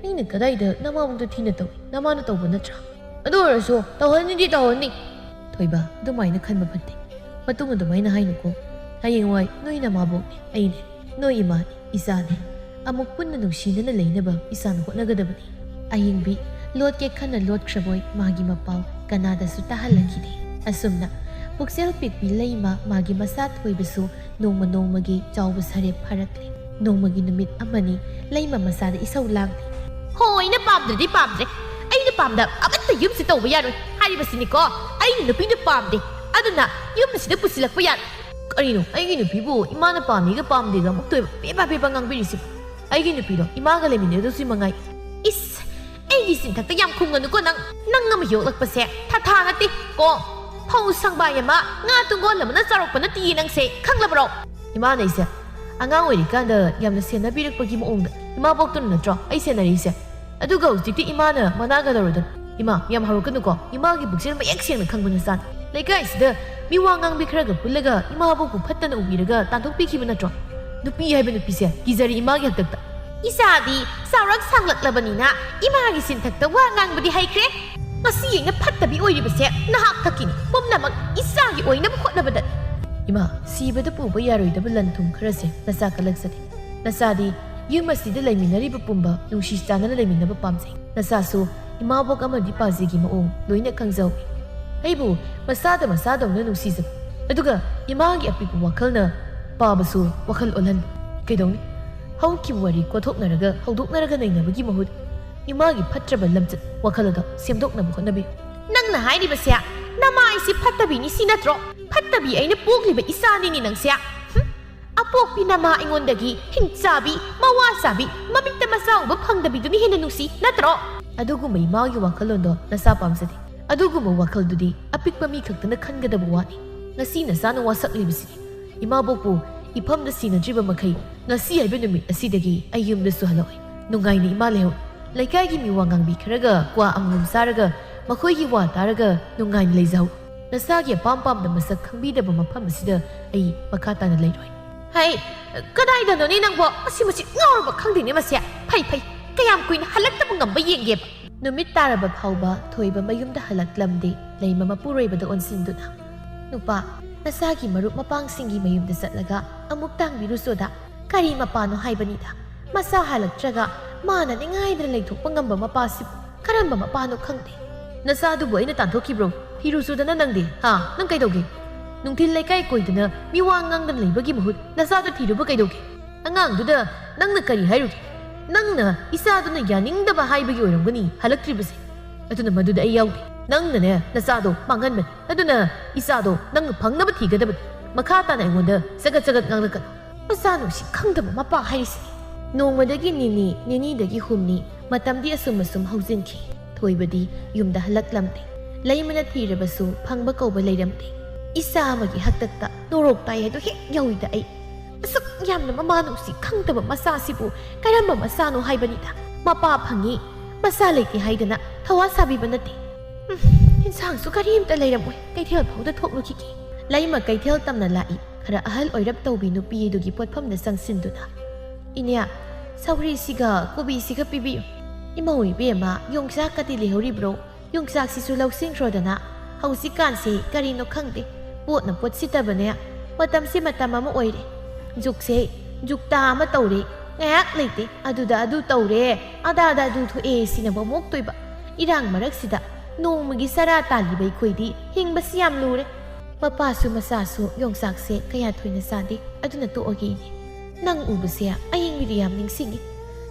ꯑꯩꯅ ꯀꯗꯥꯏꯗ ꯅꯃꯥꯕꯣꯛꯇ ꯊꯤꯅ ꯇꯧꯏ? ꯅꯃꯥꯅ ꯇꯧꯕ ꯅꯠꯇ꯭ꯔꯥ? ꯑꯗꯨ ꯑꯣꯏꯔꯁꯨ ꯇꯧꯍꯟꯅꯤꯡꯗꯤ ꯇꯧꯍꯟꯅꯤ꯫" "ꯊꯣꯏꯕ, ꯑꯗꯨꯃꯥꯏꯅ ꯈꯟꯕ ꯐꯠꯇꯦ꯫ ꯃꯇꯨꯡ ꯑꯗꯨꯃꯥꯏꯅ ꯍꯥꯏꯅꯨꯀꯣ꯫ ꯍꯌꯦꯡꯋꯥꯏ ꯅꯣꯏ ꯅꯃꯥꯕꯣꯛꯅꯦ ꯑꯩꯅꯦ, ꯅꯣꯏ ꯏꯃꯥꯅꯦ ꯏꯆꯥꯅꯦ꯫ ꯑꯃꯨꯛ ꯄꯨꯟꯅ ꯅꯨꯡꯁꯤꯅꯅ ꯂꯩꯅꯕ ꯏꯁꯥꯅ ꯍꯣꯠꯅꯒꯗꯕꯅꯤ꯫ ꯑꯍꯤꯡꯕꯤ ꯂꯣꯠꯀꯦ ꯈꯟꯅ ꯂꯣꯠꯈ꯭ꯔꯕꯣꯏ ꯃꯥꯒꯤ ꯃꯄꯥꯎ ꯀꯅꯥꯗꯁꯨ ꯇꯥꯍꯜꯂꯛꯈꯤꯗꯦ꯫ ꯑꯁꯨꯝꯅ ꯄꯨꯛꯆꯦꯜ ꯄꯤꯛꯄꯤ ꯂꯩꯃ ꯃꯥꯒꯤ ꯃꯁꯥ ꯊꯣꯏꯕꯁꯨ ꯅꯣꯡꯃ ꯅꯣꯡꯃꯒꯤ ꯆꯥꯎꯕ ꯁꯔꯦꯞ ꯐꯥꯔꯛꯂꯦ꯫ ꯅꯣꯡꯃꯒꯤ ꯅꯨꯃꯤꯠ ꯑꯃꯅꯤ ꯂꯩꯃ ꯃꯁꯥꯗ ꯏꯁꯧ ꯂꯥꯡꯂꯦ꯫ "ꯍꯣ, ꯑꯩꯅ ꯄꯥꯝꯗ꯭ꯔꯗꯤ ꯄꯥꯝꯗ꯭ꯔꯦ꯫ ꯑꯩꯅ ꯄꯥꯝꯗ ꯑꯃꯠꯇ ꯌꯨꯝꯁꯤ ꯇꯧꯕ ꯌꯥꯔꯣꯏ ꯍꯥꯏꯔꯤꯕꯁꯤꯅꯤꯀꯣ꯫ ꯑꯩꯅ ꯅꯨꯄꯤꯗꯨ ꯄꯥꯝꯗꯦ꯫ ꯑꯗꯨꯅ ꯌꯨꯝꯁꯤꯗ ꯄꯨꯁꯤꯜꯂꯛꯄ ꯌꯥꯔꯣꯏ꯫ ꯀꯔꯤꯅꯣ ꯑꯩꯒꯤ ꯅꯨꯄꯤꯕꯨ ꯏꯃꯥꯅ ꯄꯥꯝꯃꯤꯒ ꯄꯥꯝꯗꯦꯒ ꯑꯃꯨꯛ ꯇꯣꯏꯕ ꯄꯦꯕꯥ ꯄꯦꯕꯥ ꯉꯥꯡꯕꯤꯔꯤꯁꯤꯕꯨ? ꯑꯩꯒꯤ ꯅꯨꯄꯤꯗꯣ ꯏꯃꯥꯒ ꯂꯩꯃꯤꯟꯅꯗꯧꯁꯤ ꯃꯉꯥꯏ꯫ ꯏꯁ, ꯑꯩꯒꯤ ꯆꯤꯟꯊꯛꯇ ꯌꯥꯝ ꯈꯨꯝꯒꯅꯨꯀꯣ ꯅꯪ꯫ ꯅꯪ ꯑꯃ ꯌꯣꯛꯂꯛꯄꯁꯦ ꯊꯥꯊꯥ ꯅꯠꯇꯦ ꯀꯣ꯫ ꯐꯧ ꯁꯪꯕꯥꯏ ꯑꯃ, ꯉꯥ ꯇꯨꯡꯒꯣꯜ ꯑꯃꯅ ꯆꯥꯎꯔꯛꯄ ꯅꯠꯇꯤꯌꯦ ꯅꯪꯁꯦ, ꯈꯪꯂꯕ꯭ꯔꯣ?" ꯏꯃꯥꯅ ꯑꯩꯁꯦ ꯑꯉꯥꯡ ꯑꯣꯏꯔꯤꯀꯥꯟꯗ ꯌꯥꯝꯅ ꯁꯦꯟꯅꯕꯤꯔꯛꯄꯒꯤ ꯃꯑꯣꯡꯗ ꯏꯃꯥꯕꯣꯛꯇꯨꯅ ꯅꯠꯇ꯭ꯔꯣ ꯑꯩ ꯁꯦꯟꯅꯔꯤꯁꯦ? ꯑꯗꯨꯒ ꯍꯧꯖꯤꯛꯇꯤ ꯏꯃꯥꯅ ꯃꯅꯥꯒ ꯂꯧꯔꯗꯅ꯫ ꯏꯃꯥ, ꯌꯥꯝ ꯍꯧꯔꯛꯀꯅꯨꯀꯣ꯫ ꯏꯃꯥꯒꯤ ꯄꯨꯛꯆꯦꯜ ꯃꯌꯦꯛ ꯁꯦꯡꯅ ꯈꯪꯕ ꯅꯆꯥꯅꯤ꯫ ꯂꯩꯀꯥꯏꯁꯤꯗ ꯃꯤ ꯋꯥ ꯉꯥꯡꯕꯤ ꯈꯔꯒ ꯄꯨꯜꯂꯒ ꯏꯃꯥꯕꯣꯛꯄꯨ ꯐꯠꯇꯅ ꯎꯕꯤꯔꯒ ꯇꯥꯟꯊꯣꯛꯄꯤꯈꯤꯕ ꯅꯠꯇ꯭ꯔꯣ? ꯅꯨꯄꯤ ꯍꯥꯏꯕ ꯅꯨꯄꯤꯁꯦ ꯀꯤꯖꯔꯤ ꯏꯃꯥꯒꯤ ꯍꯥꯛꯇꯛꯇ꯫ ꯏꯆꯥꯗꯤ ꯆꯥꯎꯔꯛ ꯁꯥꯡꯂꯛꯂꯕꯅꯤꯅ ꯏꯃꯥꯒꯤ ꯆꯤꯟꯊꯛꯇ ꯋꯥ ꯉꯥꯡꯕꯗꯤ ꯍꯩꯈ꯭ꯔꯦ꯫ ꯉꯁꯤ ꯑꯩꯅ ꯐꯠꯇꯕꯤ ꯑꯣꯏꯔꯤꯕꯁꯦ ꯅꯍꯥꯛ ꯊꯛꯀꯤꯅꯤ꯫ ꯄꯨꯝꯅꯃꯛ ꯏꯆꯥꯒꯤ ꯑꯣꯏꯅꯕ ꯍꯣꯠꯅꯕꯗ꯫ ꯏꯃꯥ, ꯁꯤꯕꯗ ꯄꯨꯕ ꯌꯥꯔꯣꯏꯗꯕ ꯂꯟ ꯊꯨꯝ ꯈꯔꯁꯦ ꯅꯆꯥ ꯀꯜꯂꯛꯆꯗꯦ꯫ ꯅꯆꯥꯗꯤ ꯌꯨꯝ ꯑꯁꯤꯗ ꯂꯩꯃꯤꯟꯅꯔꯤꯕ ꯄꯨꯝꯕ ꯅꯨꯡꯁꯤ ꯆꯥꯟꯅꯅ ꯂꯩꯃꯤꯟꯅꯕ ꯄꯥꯝꯖꯩ꯫ ꯅꯆꯥꯁꯨ ꯏꯃꯥꯕꯣꯛ ꯑꯃꯗꯤ ꯄꯥꯖꯤꯒꯤ ꯃꯑꯣꯡ ꯂꯣꯏꯅ ꯈꯪꯖꯍꯧꯏ꯫ ꯑꯩꯕꯨ ꯃꯁꯥꯗ ꯃꯁꯥꯗꯧꯅ ꯅꯨꯡꯁꯤꯖꯕ, ꯑꯗꯨꯒ ꯏꯃꯥꯒꯤ ꯑꯄꯤꯛꯄ ꯋꯥꯈꯜꯅ ꯄꯥꯕꯁꯨ ꯋꯥꯈꯜ ꯑꯣꯜꯍꯟꯕ꯫ ꯀꯩꯗꯧꯅꯤ? ꯍꯧꯈꯤꯕ ꯋꯥꯔꯤ ꯀꯣꯊꯣꯛꯅꯔꯒ ꯍꯧꯗꯣꯛꯅꯔꯒ ꯅꯩꯅꯕꯒꯤ ꯃꯍꯨꯠ ꯏꯃꯥꯒꯤ ꯐꯠꯇ꯭ꯔꯕ ꯂꯝꯆꯠ ꯋꯥꯈꯜ ꯑꯗꯣ ꯁꯦꯝꯗꯣꯛꯅꯕ ꯍꯣꯠꯅꯕꯤꯌꯨ꯫ ꯅꯪꯅ ꯍꯥꯏꯔꯤꯕꯁꯦ ꯅꯃꯥ ꯑꯩꯁꯤ ꯐꯠꯇꯕꯤꯅꯤ ꯁꯤ ꯅꯠꯇ꯭ꯔꯣ? ꯐꯠꯇꯕꯤ ꯑꯩꯅ ꯄꯣꯛꯂꯤꯕ ꯏꯆꯥꯅꯤꯅꯤ ꯅꯪꯁꯦ꯫ ꯍꯨꯝ? ꯑꯄꯣꯛꯄꯤ ꯅꯃꯥ ꯑꯩꯉꯣꯟꯗꯒꯤ ꯍꯤꯡꯆꯥꯕꯤ, ꯃꯋꯥ ꯆꯥꯕꯤ, ꯃꯃꯤꯠꯇ ꯃꯆꯥ ꯎꯕ ꯐꯪꯗꯕꯤꯗꯨꯅ ꯍꯦꯟꯅ ꯅꯨꯡꯁꯤ ꯅꯠꯇ꯭ꯔꯣ? ꯑꯗꯨꯒꯨꯝꯕ ꯏꯃꯥꯒꯤ ꯋꯥꯈꯜꯂꯣꯟꯗꯣ ꯅꯆꯥ ꯄꯥꯝꯖꯗꯦ꯫ ꯑꯗꯨꯒꯨꯝꯕ ꯋꯥꯈꯜꯗꯨꯗꯤ ꯑꯄꯤꯛꯄ ꯃꯤ ꯈꯛꯇꯅ ꯈꯟꯒꯗꯕ ꯋꯥꯅꯤ꯫ ꯉꯁꯤ ꯅꯆꯥꯅ ꯋꯥꯁꯛꯂꯤꯕꯁꯤꯗꯤ ꯏꯃꯥꯕꯣꯛꯄꯨ ꯏꯐꯝꯗ ꯁꯤꯟꯅꯗ꯭ꯔꯤꯕ ꯃꯈꯩ ꯉꯁꯤ ꯍꯥꯏꯕ ꯅꯨꯃꯤꯠ ꯑꯁꯤꯗꯒꯤ ꯑꯩ ꯌꯨꯝꯗꯁꯨ ꯍꯜꯂꯛꯑꯣꯏ꯫ ꯅꯨꯡꯉꯥꯏꯅ ꯏꯃꯥ ꯂꯩꯍꯧ꯫ ꯂꯩꯀꯥꯏꯒꯤ ꯃꯤ ꯋꯥ ꯉꯥꯡꯕꯤ ꯈꯔꯒ ꯀ꯭ꯋꯥ ꯑꯃꯃꯝ ꯆꯥꯔꯒ ꯃꯈꯣꯏꯒꯤ ꯋꯥ ꯇꯥꯔꯒ ꯅꯨꯡꯉꯥꯏꯅ ꯂꯩꯖꯍꯧ꯫ ꯅꯁꯥꯒꯤ ꯑꯄꯥꯝ ꯄꯥꯝꯗ ꯃꯁꯛ ꯈꯪꯕꯤꯗꯕ ꯃꯐꯝ ꯑꯁꯤꯗ ꯑꯩ ꯃꯈꯥ ꯇꯥꯅ ꯂꯩꯔꯣꯏ꯫ ꯍꯩ, ꯀꯗꯥꯏꯗꯅꯣꯅꯦ ꯅꯪꯕꯣ? ꯃꯁꯤ, ꯃꯁꯤ ꯉꯥꯎꯔꯕ ꯈꯪꯗꯦꯅꯦ ꯃꯁꯦ꯫ ꯐꯩ, ꯐꯩ, ꯀꯌꯥꯝ ꯀꯨꯏꯅ ꯍꯜꯂꯛꯇꯕ ꯉꯝꯕ ꯌꯦꯡꯒꯦꯕ꯫ ꯅꯨꯃꯤꯠ ꯇꯥꯔꯕ ꯐꯥꯎꯕ ꯊꯣꯏꯕ ꯃꯌꯨꯝꯗ ꯍꯜꯂꯛꯂꯝꯗꯦ꯫ ꯂꯩꯃ ꯃꯄꯨꯔꯣꯏꯕꯗ ꯑꯣꯟꯁꯤꯟꯗꯨꯅ, "ꯅꯨꯄꯥ, ꯅꯁꯥꯒꯤ ꯃꯔꯨꯞ ꯃꯄꯥꯡꯁꯤꯡꯒꯤ ꯃꯌꯨꯝꯗ ꯆꯠꯂꯒ ꯑꯃꯨꯛ ꯇꯥꯡꯕꯤꯔꯨꯆꯣꯗ꯫ ꯀꯔꯤ ꯃꯄꯥꯅꯣ ꯍꯥꯏꯕꯅꯤꯗ? ꯃꯆꯥ ꯍꯜꯂꯛꯇ꯭ꯔꯒ ꯃꯥꯅ ꯅꯤꯡꯉꯥꯏꯗꯅ ꯂꯩꯊꯣꯛꯄ ꯉꯝꯕ ꯃꯄꯥꯁꯤꯕꯨ ꯀꯔꯝꯕ ꯃꯄꯥꯅꯣ ꯈꯪꯗꯦ꯫ "ꯅꯆꯥꯗꯨꯕꯨ ꯑꯩꯅ ꯇꯥꯟꯊꯣꯛꯈꯤꯕ꯭ꯔꯣ? ꯊꯤꯔꯨ ꯆꯣꯗꯅ ꯅꯪꯗꯤ, ꯍꯥ? ꯅꯪ ꯀꯩꯗꯧꯒꯦ? ꯅꯨꯡꯊꯤꯜ ꯂꯩꯀꯥꯏ ꯀꯣꯏꯗꯅ ꯃꯤ ꯋꯥ ꯉꯥꯡꯗꯅ ꯂꯩꯕꯒꯤ ꯃꯍꯨꯠ ꯅꯆꯥꯗꯣ ꯊꯤꯔꯨꯕ ꯀꯩꯗꯧꯒꯦ? ꯑꯉꯥꯡꯗꯨꯗ ꯅꯪꯅ ꯀꯔꯤ ꯍꯥꯏꯔꯨꯒꯦ? ꯅꯪꯅ ꯏꯆꯥꯗꯨꯅ ꯌꯥꯅꯤꯡꯗꯕ ꯍꯥꯏꯕꯒꯤ ꯑꯣꯏꯔꯝꯒꯅꯤ ꯍꯜꯂꯛꯇ꯭ꯔꯤꯕꯁꯦ꯫ ꯑꯗꯨꯅ ꯃꯗꯨꯗ ꯑꯩ ꯌꯥꯎꯗꯦ꯫ ꯅꯪꯅꯅꯦ ꯅꯆꯥꯗꯣ ꯃꯥꯡꯍꯟꯕꯅꯤ꯫ ꯑꯗꯨꯅ ꯏꯆꯥꯗꯣ ꯅꯪꯅ ꯐꯪꯅꯕ ꯊꯤꯒꯗꯕꯅꯤ꯫ ꯃꯈꯥ ꯇꯥꯅ ꯑꯩꯉꯣꯟꯗ ꯆꯒꯠ ꯆꯒꯠ ꯉꯥꯡꯂꯛꯀꯅꯨ꯫" ꯃꯆꯥ ꯅꯨꯡꯁꯤ ꯈꯪꯗꯕ ꯃꯄꯥ ꯍꯥꯏꯔꯤꯁꯤꯅꯤ꯫ ꯅꯣꯡꯃꯗꯒꯤ ꯅꯤꯅꯤ, ꯅꯤꯅꯤꯗꯒꯤ ꯍꯨꯝꯅꯤ, ꯃꯇꯝꯗꯤ ꯑꯁꯨꯝ ꯑꯁꯨꯝ ꯍꯧꯖꯤꯟꯈꯤ꯫ ꯊꯣꯏꯕꯗꯤ ꯌꯨꯝꯗ ꯍꯜꯂꯛꯂꯝꯗꯦ꯫ ꯂꯩꯃꯅ ꯊꯤꯔꯕꯁꯨ ꯐꯪꯕ ꯀꯧꯕ ꯂꯩꯔꯝꯗꯦ꯫ ꯏꯆꯥ ꯑꯃꯒꯤ ꯍꯥꯛꯇꯛꯇ ꯅꯣꯔꯣꯛ ꯇꯥꯏ ꯍꯥꯏꯗꯣ ꯍꯦꯛ ꯌꯥꯎꯏꯗ ꯑꯩ꯫ ꯑꯁꯨꯛ ꯌꯥꯝꯅ ꯃꯃꯥ ꯅꯨꯡꯁꯤ ꯈꯪꯗꯕ ꯃꯆꯥꯁꯤꯕꯨ ꯀꯔꯝꯕ ꯃꯆꯥꯅꯣ ꯍꯥꯏꯕꯅꯤꯗ꯫ ꯃꯄꯥ ꯐꯪꯉꯤ, ꯃꯆꯥ ꯂꯩꯇꯦ ꯍꯥꯏꯗꯅ ꯊꯧꯋꯥ ꯁꯥꯕꯤꯕ ꯅꯠꯇꯦ꯫ ꯎꯝ, ꯏꯟꯁꯥꯡꯁꯨ ꯀꯔꯤꯝꯇ ꯂꯩꯔꯝꯃꯣꯏ꯫ ꯀꯩꯊꯦꯜ ꯐꯥꯎꯗ ꯊꯣꯛꯂꯨꯈꯤꯒꯦ꯫ ꯂꯩꯃ ꯀꯩꯊꯦꯜ ꯇꯝꯅ ꯂꯥꯛꯏ꯫ ꯈꯔ ꯑꯍꯜ ꯑꯣꯏꯔꯞ ꯇꯧꯕꯤ ꯅꯨꯄꯤ ꯑꯗꯨꯒꯤ ꯄꯣꯠꯐꯝꯗ ꯆꯪꯁꯤꯟꯗꯨꯅ, "ꯏꯅꯦ, ꯁꯧꯒ꯭ꯔꯤꯁꯤꯒ ꯀꯣꯕꯤꯁꯤꯒ ꯄꯤꯕꯤꯌꯨ꯫" "ꯏꯃꯧ ꯏꯕꯦꯝꯃ, ꯌꯣꯡꯆꯥꯛꯀꯗꯤ ꯂꯩꯍꯧꯔꯤꯕ꯭ꯔꯣ? ꯌꯣꯡꯆꯥꯛꯁꯤꯁꯨ ꯂꯧꯁꯤꯟꯈ꯭ꯔꯣꯗꯅ꯫ ꯍꯧꯖꯤꯛꯀꯥꯟꯁꯦ ꯀꯔꯤꯅꯣ ꯈꯪꯗꯦ, ꯄꯣꯠꯅ ꯄꯣꯠ ꯁꯤꯠꯇꯕꯅꯦ꯫ ꯃꯇꯝꯁꯤ ꯃꯇꯝ ꯑꯃ ꯑꯣꯏꯔꯦ꯫ ꯖꯨꯛꯁꯦ ꯖꯨꯛꯇꯥ ꯑꯃ ꯇꯧꯔꯦ꯫ ꯉꯥꯏꯍꯥꯛ ꯂꯩꯇꯦ, ꯑꯗꯨꯗ ꯑꯗꯨ ꯇꯧꯔꯦ, ꯑꯗꯥꯗ ꯑꯗꯨ ꯊꯣꯛꯑꯦ ꯁꯤꯅꯕ ꯃꯣꯛꯇꯣꯏꯕ꯫ ꯏꯔꯥꯡ ꯃꯔꯛꯁꯤꯗ ꯅꯣꯡꯃꯒꯤ ꯆꯔꯥ ꯇꯥꯜꯂꯤꯕ ꯑꯩꯈꯣꯏꯗꯤ ꯍꯤꯡꯕꯁꯤ ꯌꯥꯝ ꯂꯨꯔꯦ꯫" ꯃꯄꯥꯁꯨ ꯃꯆꯥꯁꯨ ꯌꯣꯡꯆꯥꯛꯁꯦ ꯀꯌꯥ ꯊꯣꯏꯅ ꯆꯥꯗꯦ꯫ ꯑꯗꯨꯅ ꯇꯣꯛꯑꯒꯦ ꯏꯅꯦ꯫ ꯅꯪ ꯎꯕꯁꯦ ꯑꯌꯤꯡꯕꯤꯗꯤ ꯌꯥꯝ ꯅꯤꯡꯁꯤꯡꯉꯤ꯫